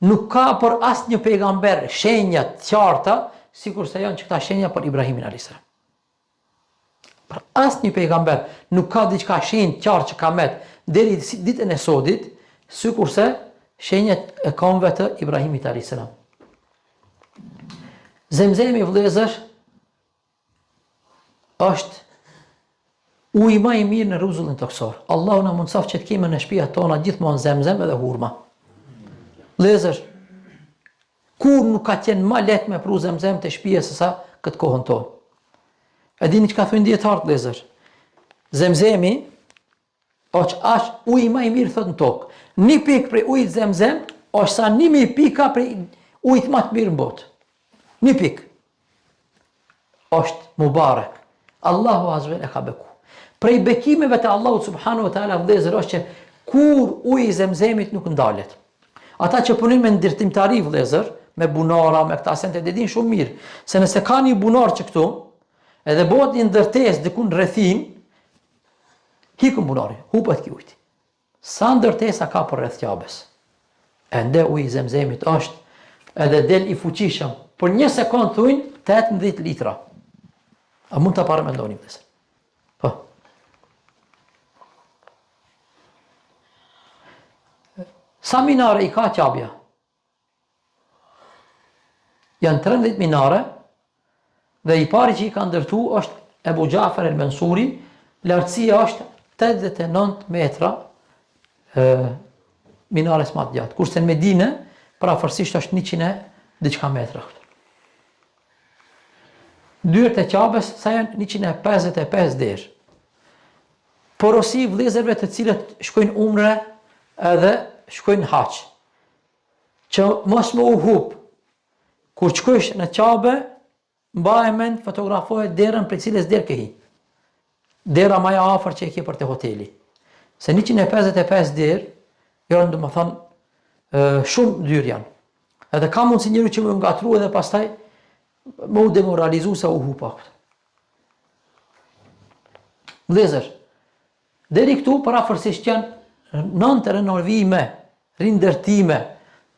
Nuk ka për asnjë pejgamber shenja të qarta, sikurse janë qëkta shenja për Ibrahimin a.s. Për asnjë pejgamber nuk ka diçka shenjë të qartë që ka met deri ditën e sodit, sikurse shenjat e kamëve të Ibrahimit alayhis salam. Zemzemi vëllezër është uji ma i mirë në rruzullin tokësor. Allahu na mundësoftë që të kemi në shtëpiat tona gjithmonë zemzem edhe hurma. Vëllezër, Kurrë nuk ka qenë ma lehtë me pru zemzem te shpia se sa këtë kohën tonë. E dini çka thonë dijetarët vëllezër? Zemzemi është aq uji ma i mirë thot në tokë. Një pikë prej ujit zemzem është sa 1000 pika prej ujit ma të mirë në botë. Një pikë. është mubarek. Allahu azze ve xhel e ka beku. Prej bekimeve të Allahut subhanahu wa taala vëllezër është që kurrë uji i zemzemit nuk ndalet. Ata që punojnë me ndërtimtari vëllezër, me bunara, me këta sende e dinë shumë mirë se nëse ka një bunar që këtu, edhe bëhet një ndërtesë diku në rrethinë, hikën bunari, hupet ky ujti. Sa ndërtesa ka përreth Qabes? Ende uji i Zemzemit është edhe del i fuqishëm. Për një sekond thujnë 18 litra. A mund ta paramendoni vëllezër? Po. Sa minare i ka Qabja? Janë 13 minare dhe i pari që i ka ndërtu është Ebu Xhafer el Mensuri, lartësia është 89 metra e, minares ma të gjatë. Kurse në Medine, përafërsisht është 100 e diçka metra. Dyert e Qabes, sa janë 155 derë. Porosi vëllezërve të cilët shkojnë umre edhe shkojnë haxh. Që mos me u hup. Kur shkojsh në Qabe, mbaje mend fotografoje derën prej cilës derë ke hi. Dera ma e afër që e ke për te hoteli. Se 155 derë janë domethënë shumë dyrë janë. Edhe ka mundësi njeriu që me u ngatru edhe pastaj me u demoralizu se u hupa. Vëllezër, Deri këtu përafërsisht janë nëntë renovime, rindërtime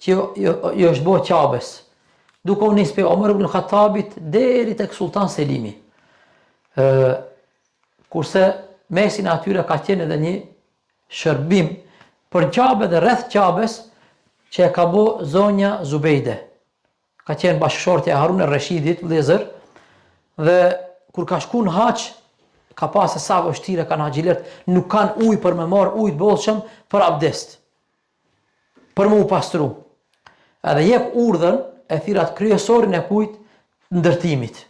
që i është bo Qabes, duke u nisë prej Omer ibn Khattabit deri tek Sultan Selimi. Ë kurse mesin e atyre ka qenë edhe një shërbim për Qabe dhe rreth Qabes që e ka bo zonja Zubejde. Ka qenë bashkëshortja e Harun el-Reshidit, vëllezër, dhe kur ka shku në haxh, ka pa se sa vështirë e kanë haxhilerët, nuk kanë ujë për me marrë ujë të bollshëm për abdest, për me u pastru. Edhe jep urdhën e thirr kryesorin e kujt ndërtimit.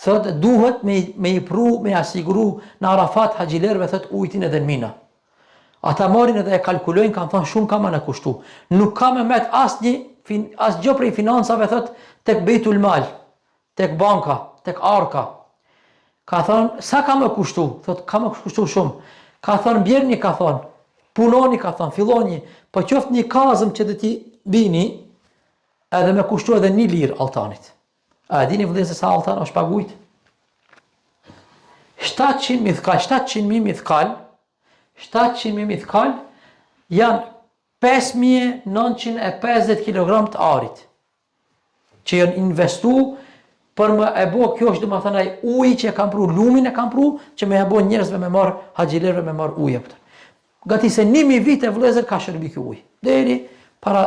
Thot duhet me me i pru, me ja siguru në Arafat haxhilerëve thot ujtin edhe në Mina. Ata marrin edhe e kalkulojnë, kanë thonë shumë ka me na kushtu. Nuk ka me met asnjë fin, asgjë prej financave thot tek Bejtul Mal, tek banka, tek arka. Ka thonë sa ka me kushtu? Thot ka me kushtu shumë. Ka thonë bjerni ka thonë, punoni ka thonë, filloni, po qoftë një kazëm që do t'i bini, edhe me kushtu edhe një lirë altanit. A e dini vëllezër sa altan është pagujt? 700 mithkal, 700 mijë mithkal, 700 mijë mithkal janë 5950 kg të arit që janë investu Për me e bo kjo është domethënë ai uji që e kanë pru, lumin e kanë pru, që me e bo njerëzve me marr, haxhilerëve me marr ujë. Gati se 1000 vite vëllezër ka shërbi ky ujë. Deri para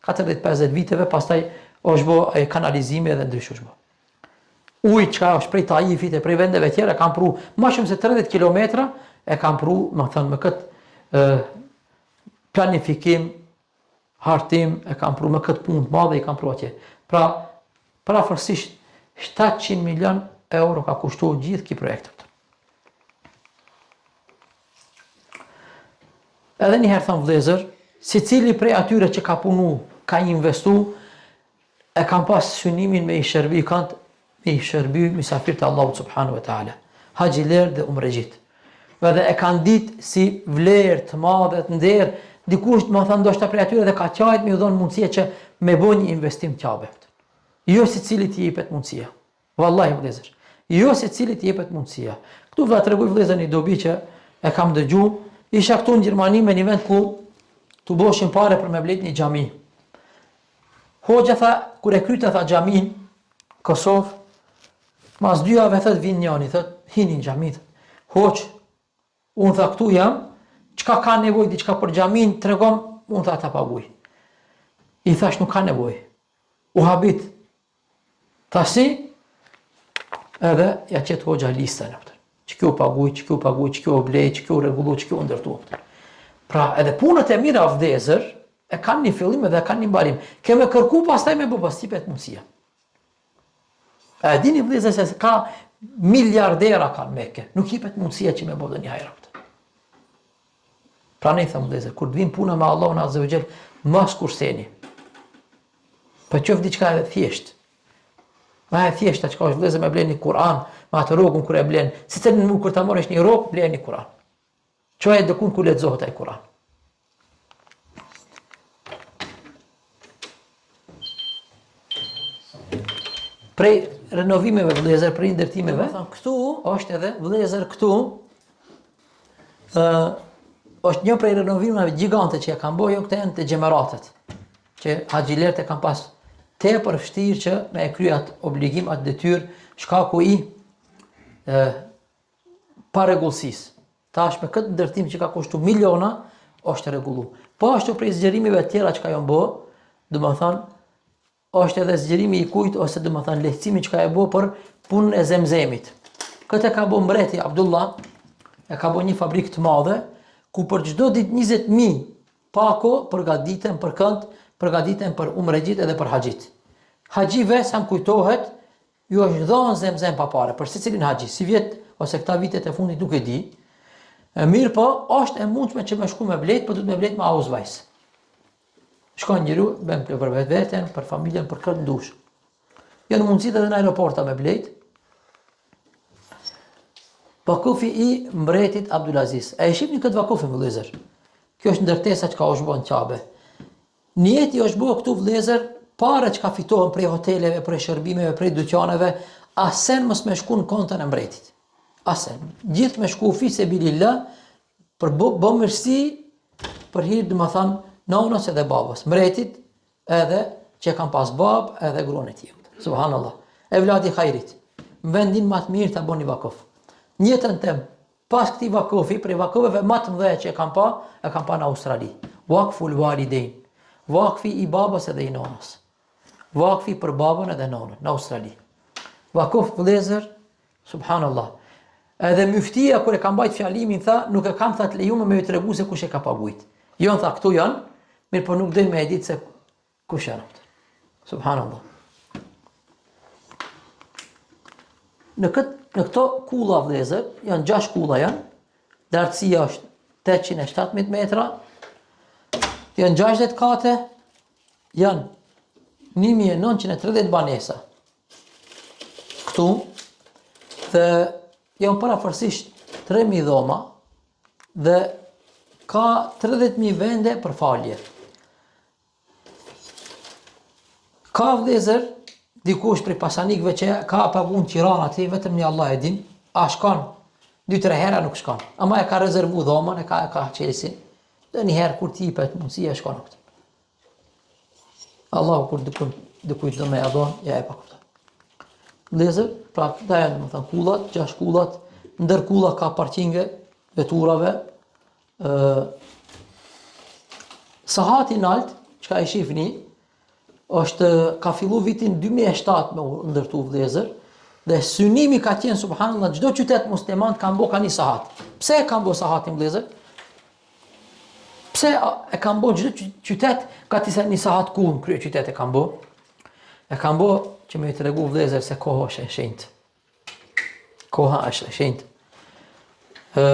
40-50 viteve, pastaj është bo ai kanalizimi edhe ndryshe është bo. Ujë çka është prej Taifit e prej vendeve tjera kanë pru më shumë se 30 kilometra e kanë pru, domethënë me këtë planifikim hartim e kanë pru me këtë punë të madhe i kanë pru atje. Pra, përafërsisht 700 milion euro ka kushtu gjithë ky projekt. Edhe një herë thom vëllezër, secili prej atyre që ka punu, ka investu, e kanë pas synimin me i shërby kant, me i shërby mysafirët e Allahut subhanahu wa taala, haxhilerët dhe umrexhit. Edhe e kanë ditë si vlerë të madhe, të nder, dikush domethënë ndoshta prej atyre dhe ka qajt me ju dhonë mundësia që me bo një investim Qabe. Jo secilit i jepet mundësia. Vallahi vëllezër, jo secilit i jepet mundësia. Këtu do ta tregoj vëllezër një dobi që e kam dëgju. Isha këtu në Gjermani me një vend ku tuboshin pare për me blejt një xhami. Hoxha tha, kur e kryta tha xhamin, Kosovë, mas dy jave thot vin njani, thot hini në xhami. Hoxhë, unë tha këtu jam, çka ka nevojë diçka për xhamin, tregom, unë tha ta paguj. I thash nuk ka nevojë. U habit, Tha si, edhe ja qet hoxha listën, a kupton. Që kjo paguj, që kjo paguj, që kjo blej, që kjo rregullu, që kjo ndërtu. Pra, edhe punët e mira vëllezër, e kanë një fillim edhe e kanë një mbarim. Ke me kërku pastaj me bo, po s'jepet mundësia. A e dini vëllezër se ka miliardera kanë Mekë, nuk jepet mundësia që me bo dhe një hajr. Pra ne them vëllezër, kur të vin puna me Allahun Azza wa Jall, mos kurseni. Po qoftë diçka e thjeshtë. Ma e thjeshta çka është vëllezër me blen një Kur'an, me atë rrogën kur e blen, si të në kur ta marrësh një rrogë, blen një Kur'an. Çoje dikun ku lexohet ai Kur'an. Prej renovimeve vëllezër, prej ndërtimeve, këtu është edhe vëllezër këtu ë është një prej renovimeve gjigante që e kanë bërë, jo këta janë te xhemeratet, që haxhilerët e kanë pas tepër vështirë që me e kry atë obligim, atë detyrë, shkaku i ë parregullsisë. Tash me këtë ndërtim që ka kushtu miliona, është rregullu. Po ashtu prej zgjerimeve të tjera që ka janë bë, domethënë është edhe zgjerimi i kujt ose domethënë lehtësimi që ka e bo për punën e zemzemit. Këtë e ka bo mbreti Abdullah, e ka bo një fabrikë të madhe, ku për çdo ditë 20.000 pako përgatiten për kënd, përgatiten për umrexhit edhe për haxhit. Haxhive, sa më kujtohet, ju është dhënë zemzem pa pare, për secilin haxhi, sivjet ose këta vitet e fundit nuk e di, e mirëpo, është e mundshme që me shku me blejt, po duhet me blejt me Ausweis. Shkon njeriu, blen për vetveten, për familjen, për kë dush. Janë mundësitë edhe në aeroporta me blejt. Vakufi i mbretit Abdulaziz. E shihni këtë vakufin vëllezër. Kjo është ndërtesa që ka është bo në Qabe. Nijeti është bo këtu vëllezër, pare që ka fitohen prej hoteleve, prej shërbimeve, prej dyqaneve, asen mos me shku në kontën e mbretit. Asen. Gjithë me shku fi sebilillah, Për bëmirësi, për hir, domethënë, nonës edhe babës, mbretit, edhe që e kanë pas babë, edhe gruan e tij. Subhanallah. Evladi hajrit. Në vendin më të mirë ta boni vakuf. N'jetën tem, pas këtij vakufi, prej vakufeve më të mëdha që e kam pa, e kam pa në Australi. Vakful Walidain. Vakfi i babës edhe i nonës. Vakfi për babën edhe nonën në Australi. Vakuf vëllezër, Subhanallah. Edhe myftia kur e ka mbajt fjalimin tha, nuk e kam tha të lejume me ju tregu se kush e ka pagujt. Jo tha këtu janë, mirëpo nuk dojnë me e ditë se kush janë. Subhanallah. Në kët në këto kulla vëllezër, janë 6 kulla janë. Lartësia është 817 metra. Janë 60 kate, janë 1930 banesa. Këtu dhe janë përafërsisht 3000 dhoma dhe ka 30000 vende për falje. Ka vëllezër dikush prej pasanikëve që ka pagun qiranë aty, vetëm një Allah e din, a shkon dy tre herë nuk shkon. Ama e ka rezervu dhomën, e ka e ka çelësin. Dhe një herë kur t'jepet mundësia shkon aty. Allahu kur dikun dikujt do me ia dhon, ja e pa kupton. Vëllezër, pra këta janë domethënë kullat, gjashtë kullat, ndër kulla ka parkinge veturave. ë Sahati nalt, çka e shihni, është ka fillu vitin 2007 me u ndërtu vëllezër dhe synimi ka qenë subhanallah çdo qytet musliman kanë bo ka një sahat. Pse e kanë bo sahatin vëllezër? Pse e kanë bo çdo qytet ka ti një sahat ku në kryeqytet e kanë bo? E kanë bo që me i tregu vëllezër se koha është e shenjtë. Koha është e shenjtë. Ë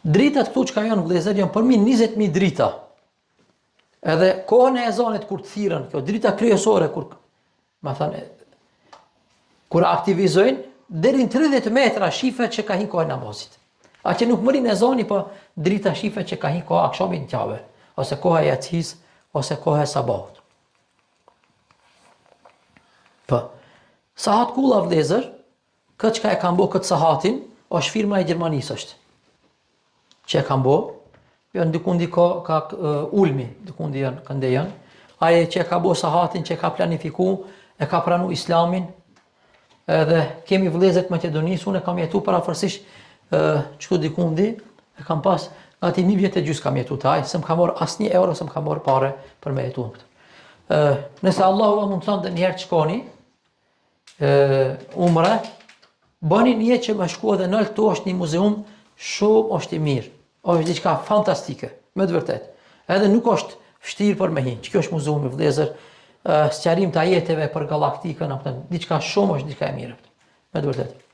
Dritat këtu çka janë vëllezër janë përmi 20000 drita. Edhe kohën e ezanit kur të thirren, kjo drita kryesore kur Me thënë, kur aktivizojnë, deri në 30 metra shifet që ka hi koha e namazit. A që nuk mërrin ezani, po drita shifet që ka hi koha akshamit në Qabe, ose koha e jacisë, ose koha e sabahut. Po, sahat kulla vlezër, këtë çka e kanë bo këtë sahatin, është firma e Gjermanisë është. Që e kanë bo, janë dikundi ka, ka uh, Ulmi, dikundi janë, kënde janë, ai që e ka bo sahatin, që e ka planifiku, e ka pranu islamin, edhe kemi vëllezër të Maqedonisë, unë e kam jetu përafërsisht uh, qëtu dikundi, e kam pas gati një vjet e gjysë kam jetu te ai, s'më ka marrë asnjë euro, s'më ka marrë pare për me jetu. Uh, nëse Allahu ua mundëson dhe njëherë të shkoni, e, umre, bëni nijet që me shku edhe nalt këtu është një muzeum shumë është i mirë, është diçka fantastike, me të vërtet. Edhe nuk është vështirë për me hi, që kjo është muzeumi vëllezër, sqarim të ajeteve për galaktikën, apo diçka shumë është diçka e mirë, me të vërtet.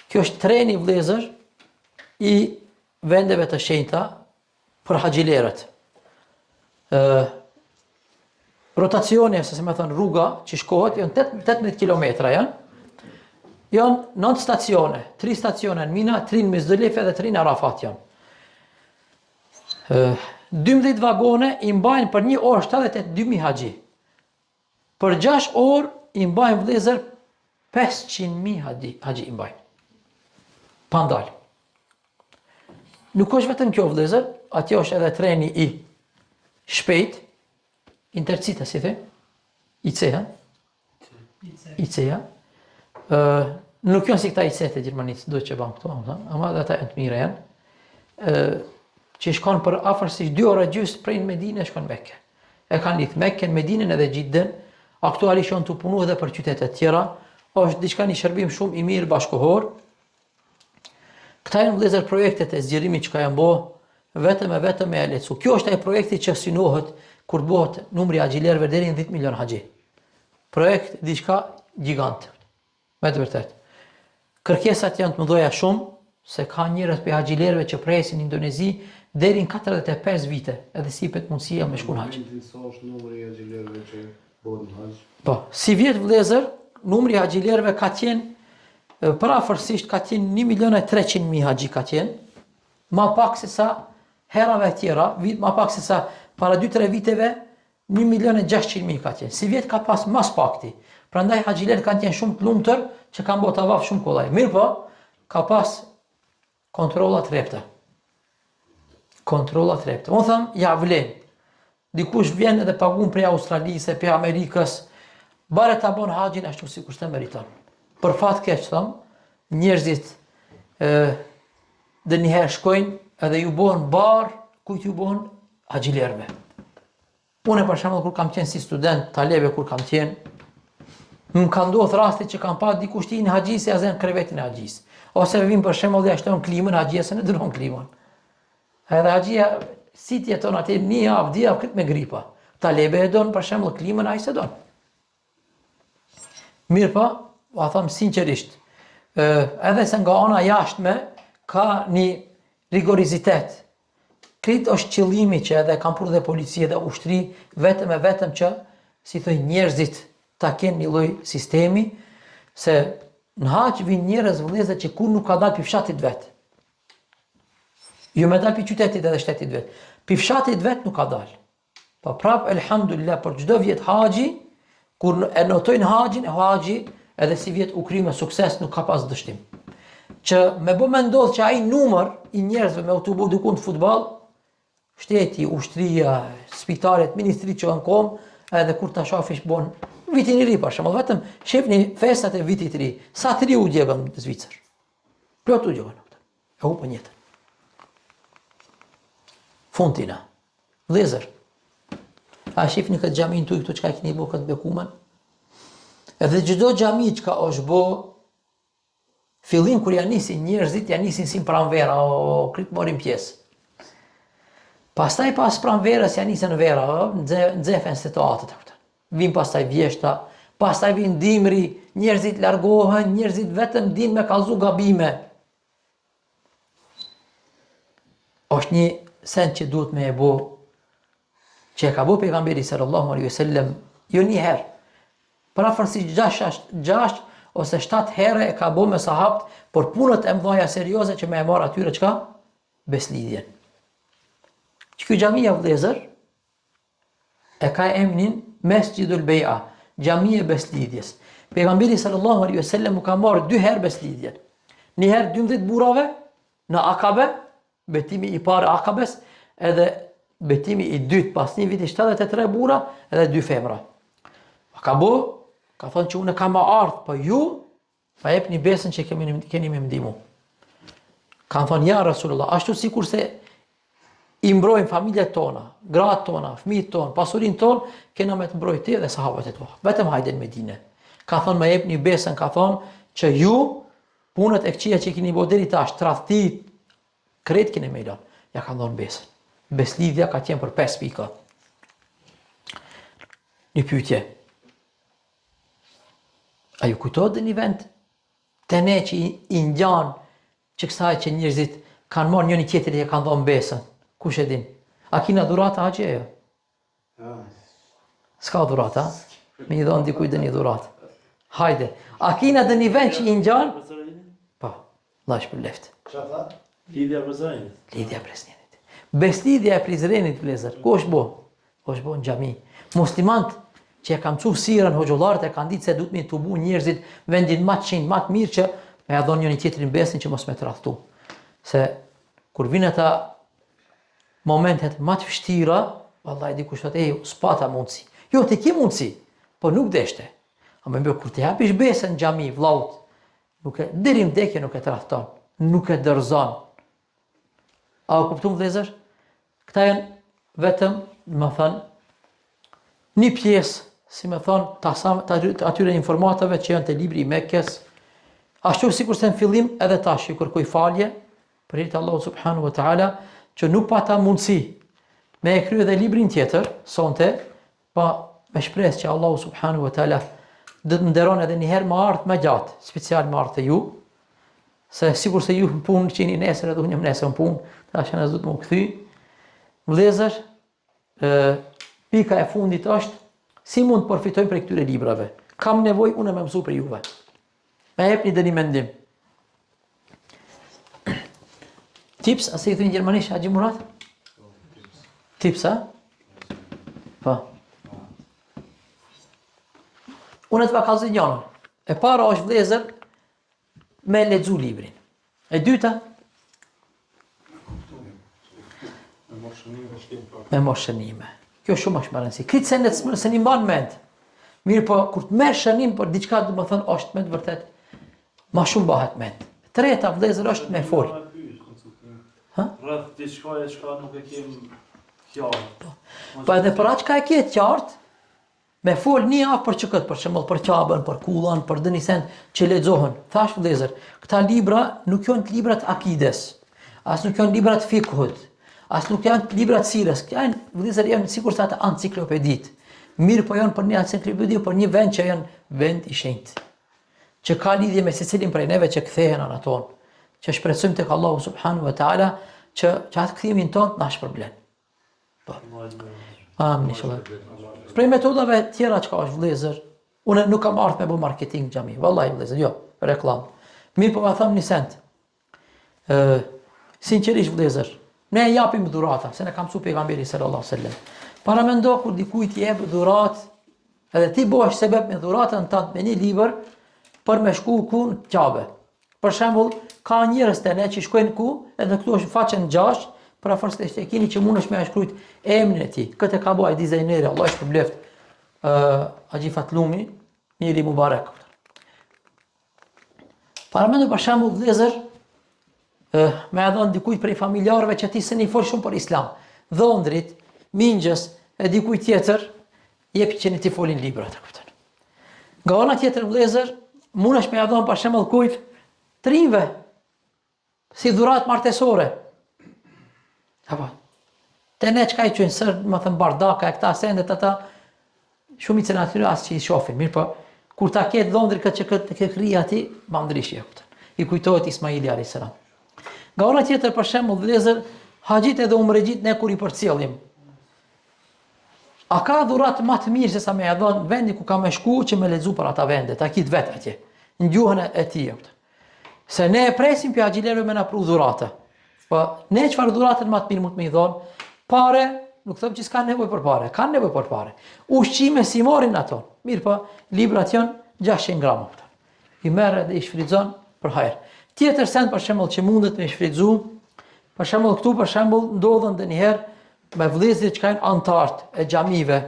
Kjo është treni vëllezër i vendeve të shenjta për haxhilerët. Ë rotacioni, ose si me thënë rruga që shkohet janë 8, 18 kilometra janë. Janë 9 stacione, 3 stacione në Mina, 3 në Myzdelife dhe 3 në Arafat janë. Ë 12 vagone i mbajnë për një orë 72.000 haxhi. Për 6 orë i mbajnë vëllezër 500.000 haxhi, haxhi i mbajnë. Pa ndalë. Nuk është vetëm kjo vëllezër, atje është edhe treni i shpejt, Intercity, si the? IC, ha? IC, ja. Ë, nuk janë si këta IC të Gjermanisë, Deutsche Bahn këto, ama edhe ata janë të mira janë. Ë, që shkon për afërsisht 2 orë e gjysë prej në Medine shkon në Mekë. E kanë lidh Mekën, Medinën edhe Xhidden. Aktualisht janë tu punu edhe për qytete të tjera. Është diçka një shërbim shumë i mirë bashkëkohor. Këta janë vëllezër projektet e zgjerimit që ka janë bo vetëm e vetëm me e lehtësu. Kjo është ai projekti që synohet kur të bëhet numri i haxhilerëve deri në 10 milion haxhi. Projekt diçka gjigant. Me të vërtetë. Kërkesat janë të mëdha shumë, se ka njerëz prej haxhilerëve që presin në Indonezi deri në 45 vite, edhe s'i jepet mundësia me shku në haxh. Sa është numri i haxhilerëve që bëhen në haxh? Po, sivjet vëllezër, numri i haxhilerëve ka qenë përafërsisht ka qenë 1 milion e 300 mijë haxhi ka qenë, ma pak se sa herave e tjera, vit ma pak se sa para 2-3 viteve 1 milion e 600 mijë ka qenë. Sivjet ka pas ma s'pakti. Prandaj haxhilerët kanë qenë shumë të lumtur që kanë bërë tavaf shumë kollaj. Mirëpo, ka pas kontrolla të rrepta. Kontrolla të rrepta. Unë them, ja vlen. Dikush vjen edhe pagun prej Australisë, prej Amerikës, bare ta bon haxhin ashtu sikurse meriton. Për fat keq them, njerëzit ë dhe njëherë shkojnë edhe ju bohen barrë, kujt ju bohen haxhilerëve. Unë për shembull kur kam qenë si student, talebe kur kam qenë, më ka ndodhur rasti që kam pa dikush ti në haxhisë ja zën krevetin e haxhisë. Ose vin për shembull ja shton klimën haxhia s'e duron klimën. Edhe haxhia si të jeton aty një javë, dy javë krejt me gripa. Talebe e don për shembull klimën ai s'e don. Mirëpo, ua them sinqerisht, edhe se nga ana jashtme ka një rigorizitet. Krejt është qëllimi që edhe kanë pru dhe polici edhe ushtri, vetëm e vetëm që, si thojnë njerëzit, ta kenë një lloj sistemi, se në haxh vinë njerëz vëllezër që kurrë nuk ka dalë pi fshatit vet. Jo me dalë pi qytetit edhe shtetit vet. Pi fshatit vet nuk ka dalë. Po prap elhamdulillah për çdo vjet haxhi kur e notojnë haxhin, haxhi edhe sivjet u kry me sukses nuk ka pas dështim. Që me bo me ndodh që ai numër i njerëzve me u tubu dikun në futboll, shteti, ushtria, spitalet, ministritë që janë kom, Edhe kur ta shofish bon vitin i ri për shembull, vetëm shifni festat e vitit të ri. Sa të ri u djegën në Zvicër. Plot u djegën. E hupën jetën. Fundina. Vëllezër. A shifni këtë xhaminë tuj këtu çka keni bo këtë bekumen? Edhe çdo xhami çka është bo Fillim kur ja nisin njerëzit, ja nisin si në pranvera, o, krejt morin pjesë. Pastaj pas pranverës ja nisën vera, o, nxefen situatat, e kupton. Vin pastaj vjeshta, pastaj vin dimri, njerëzit largohen, njerëzit vetëm din me kallzu gabime. Është një send që duhet me e bo, që e ka bo pejgamberi sallallahu alaihi wasallam, jo një herë, Përafërsisht 6 ose 7 herë e ka bo me sahabët për punët e mëdha serioze që me e marr atyre çka beslidhjen. Që kjo xhamia vëllezër e ka emnin Mesxhidul Bej'a, xhamia e beslidhjes. Pejgamberi sallallahu alaihi wasallam u ka marrë dy herë beslidhjen. Një herë 12 burrave në Akabe, Betimi i parë Akabes edhe betimi i dytë pas një viti 73 burra edhe dy femra. A ka bo, ka thonë që unë kam me ardhë, po ju, ma jepni besën që kemi, keni me m'ndihmu. Kanë thonë, ja Rasulullah, ashtu sikurse i mbrojmë familjet tona, gratë tona, fëmijët tonë, pasurinë tonë, kena me të mbrojt ti dhe sahabët e tua. Vetëm hajde në Medine. Ka thonë, më jepni besën, ka thonë, që ju, Punët e këqija që keni bo deri tash, tradhtit, krejt keni me i lënë. Ja kanë dhënë besën. Beslidhja ka qenë për 5 pika. Një pyetje. A ju kujtohet ndonjë vend te ne që i, i ngjan që kësaj që njerëzit kanë marrë njëri tjetrit e kanë dhënë besën? Kush e din? A kina dhurata haxhi ajo? S'ka dhurata, me i dhonë dikujt ndonjë dhuratë. Hajde, a kina ndonjë vend që i ngjan? Po, Allahu shpërbleftë. Qa tha? Lidhja e Prizrenit. Lidhja e Prizrenit. Beslidhja e Prizrenit, vllezër, ku është bo? Ku është bo në xhami. Muslimant që e kanë mësu sirën, hoxhollarët e kanë ditë se duhet me tubu njerëzit vendin ma të shenjtë, ma të mirë që me ja dhonë njëri tjetrin besën që mos me tradhtu. Se kur vinë ata momentet ma të vështira, vallahi dikush thotë, ej, s'pata mundësi. Jo, ti ki mundësi, po nuk deshte. Ama mirë, kur t'i japish besën në xhami, vllaut, nuk e, deri në vdekje nuk e tradhton, nuk e dorëzon. A u kuptum vëllezër? Këta janë vetëm, me thënë, një pjesë, si me thonë, të, asam, të atyre informatave që janë te libri i Mekes, ashtu sikurse në fillim edhe tash ju kërkoj falje, Për hir të Allahut subhanahu wa taala, që nuk pata mundësi me e kry edhe librin tjetër, sonte, pa po me shpresë që Allahu subhanahu wa taala do të nderon edhe një herë me ardhë më gjatë, special me ardhë te ju, se sikurse ju në punë që jeni nesër edhe unë jam nesër në punë, tash na duhet me u kthy. Vëllezër, ë pika e fundit është si mund të përfitojmë prej këtyre librave. Kam nevojë unë me mësu prej juve. Ma jepni ndonjë mendim. Tips, a si i thonë gjermanisht, Haxhi Murat? Tips, a? Po. Unë të kallzoj njënën. E para është vllezër me lexu librin. E dyta? Me marrë shënime. Kjo shumë është me rëndësi. Krejt senet s'e mban mend. Mirëpo, kur të merr shënim për diçka, domethënë, është me të vërtet, ma shumë bahet mend. Treta, vllezër, është me fol. Ha? Rreth diçka e çka nuk e kem qartë. Po. po edhe për atë çka e ke qartë, Me fol një javë për qëkët, për shembull për Qabën, për kullan, për ndonjë send që lexohen. Thash vëllezër, këta libra nuk janë të libra të akides, as nuk janë libra të fikhut, as nuk janë të libra të sirës. Këta janë vëllezër janë sikurse ata enciklopeditë. Mirëpo janë për një enciklopedi, për një vend që janë vend i shenjtë. Që ka lidhje me secilin prej neve që kthehen në tonë, që shpresojmë tek Allahu subhanahu wa taala që që atë kthimin tonë na shpërblen. Po. Amin, inshallah. Prej metodave tjera çka është vëllezër, unë nuk kam ardhur me bë marketing xhami, vallahi vëllezër, jo, reklam. Mirëpo po them një send. Ë, sinqerisht vëllezër, ne japim dhurata, se na ka mësu pejgamberi sallallahu alajhi wasallam. Paramendo kur dikujt i jep dhuratë, edhe ti bëhesh sebep me dhuratën tënde me një libër për me shku ku në Qabe. Për shembull, ka njerëz te ne që shkojnë ku, edhe këtu është faqen 6, përafërsisht e keni që mundesh me shkruajt emrin e tij. Këtë e ka bo ai dizajneri, Allahu e shpërbleft. uh, Haxhi Fatlumi, njeri mubarek. Paramendo për shembull vëllezër, me e dhënë dikujt prej familjarëve që ti s'e nin fol shumë për islam. Dhondrit, minxhës, e dikujt tjetër, jep që një t'i folin librat, e kupton. Nga ana tjetër vëllezër, mundesh me e dhënë për shembull kujt të rinjve, si dhuratë martesore. Apo, te ne çka i qujnë, sër, me thënë bardaka e këta sendet ata, shumicën e atyre as që i shofin, mirëpo, kur ta ketë dhondri këtë që këtë këtë kri ati, ma ndryshe, e kupton. I kujtohet Ismaili a.s. Nga ana tjetër, për shembull, vëllezër, haxhit edhe umrexhit ne kur i përcjellim. A ka dhuratë ma të mirë se sa me e dhonë vendi ku ka me shku që me lexu për ata vende, ta kitë vetë atje, në gjuhën e tij, e kupton. Se ne e presim prej haxhilerëve me na pru dhurata. Po, ne çfarë dhuratën ma të mirë mund me i dhonë? Pare, nuk them që s'ka nevojë për pare, kanë nevojë për pare. Ushqime s'i marrin ato. Mirëpo, librat janë 600 gram. Kupton. I merr dhe i shfrytëzon për hajr. Tjetër send për shembull që mundet me shfrytëzu, për shembull këtu për shembull ndodhën ndonjëherë me vëllezërit që kanë anëtarët e xhamive,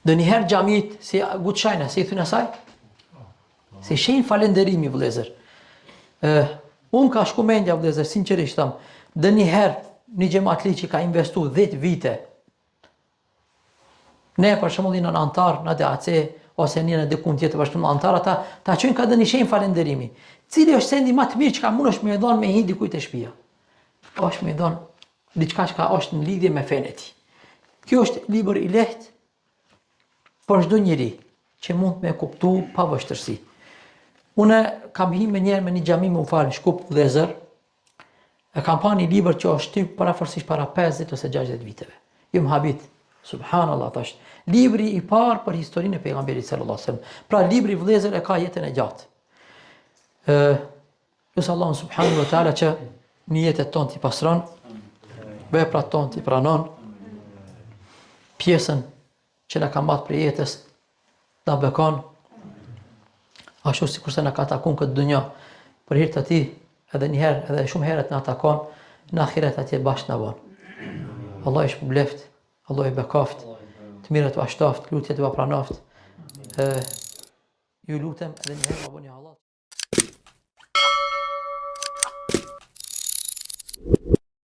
Ndonjëherë xhamit, si Gutschein, si i thonë asaj? Si shenjë falenderimi, vëllezër. Ë, unë ka shku mendja, vëllezër, sinqerisht them, ndonjëherë një xhematli që ka investu 10 vite, ne për shembull jena anëtar në DAC, ose një në dikun tjetër për shembull anëtar ata, ta çojnë ka ndonjë shenjë falenderimi. Cili është sendi më të mirë që ka mundesh me dhon me hi dikujt te shtëpia? Është me dhon diçka që është në lidhje me fenë e tij. Kjo është libër i lehtë për çdo njeri që mund me kuptu pa vështirësi. Unë kam hi menjëherë me një xhami me u falë në Shkup vëllezër, e kam pa një libër që është shtyp parafërsisht para 50 ose 60 viteve. Jom habit, subhanallah tash. Libri i parë për historinë e pejgamberit sallallahu alajhi wasallam. Pra libri vëllezër e ka jetën e gjatë. Ë Lus Allahun subhanahu wa taala që nijetet tonë t'i pastron, veprat tonë t'i pranon, pjesën që na ka mbet prej jetës ta bekon, ashtu sikurse na ka takun këtë dunja, për hir të tij, edhe një herë, edhe shumë herët na takon, në ahiret atje bashkë na bon. Allahu ju shpërbleft, Allahu ju bekaft, të mirat ua shtoft, lutjet ua pranoft. Ë ju lutem edhe një herë ma bëni hallall.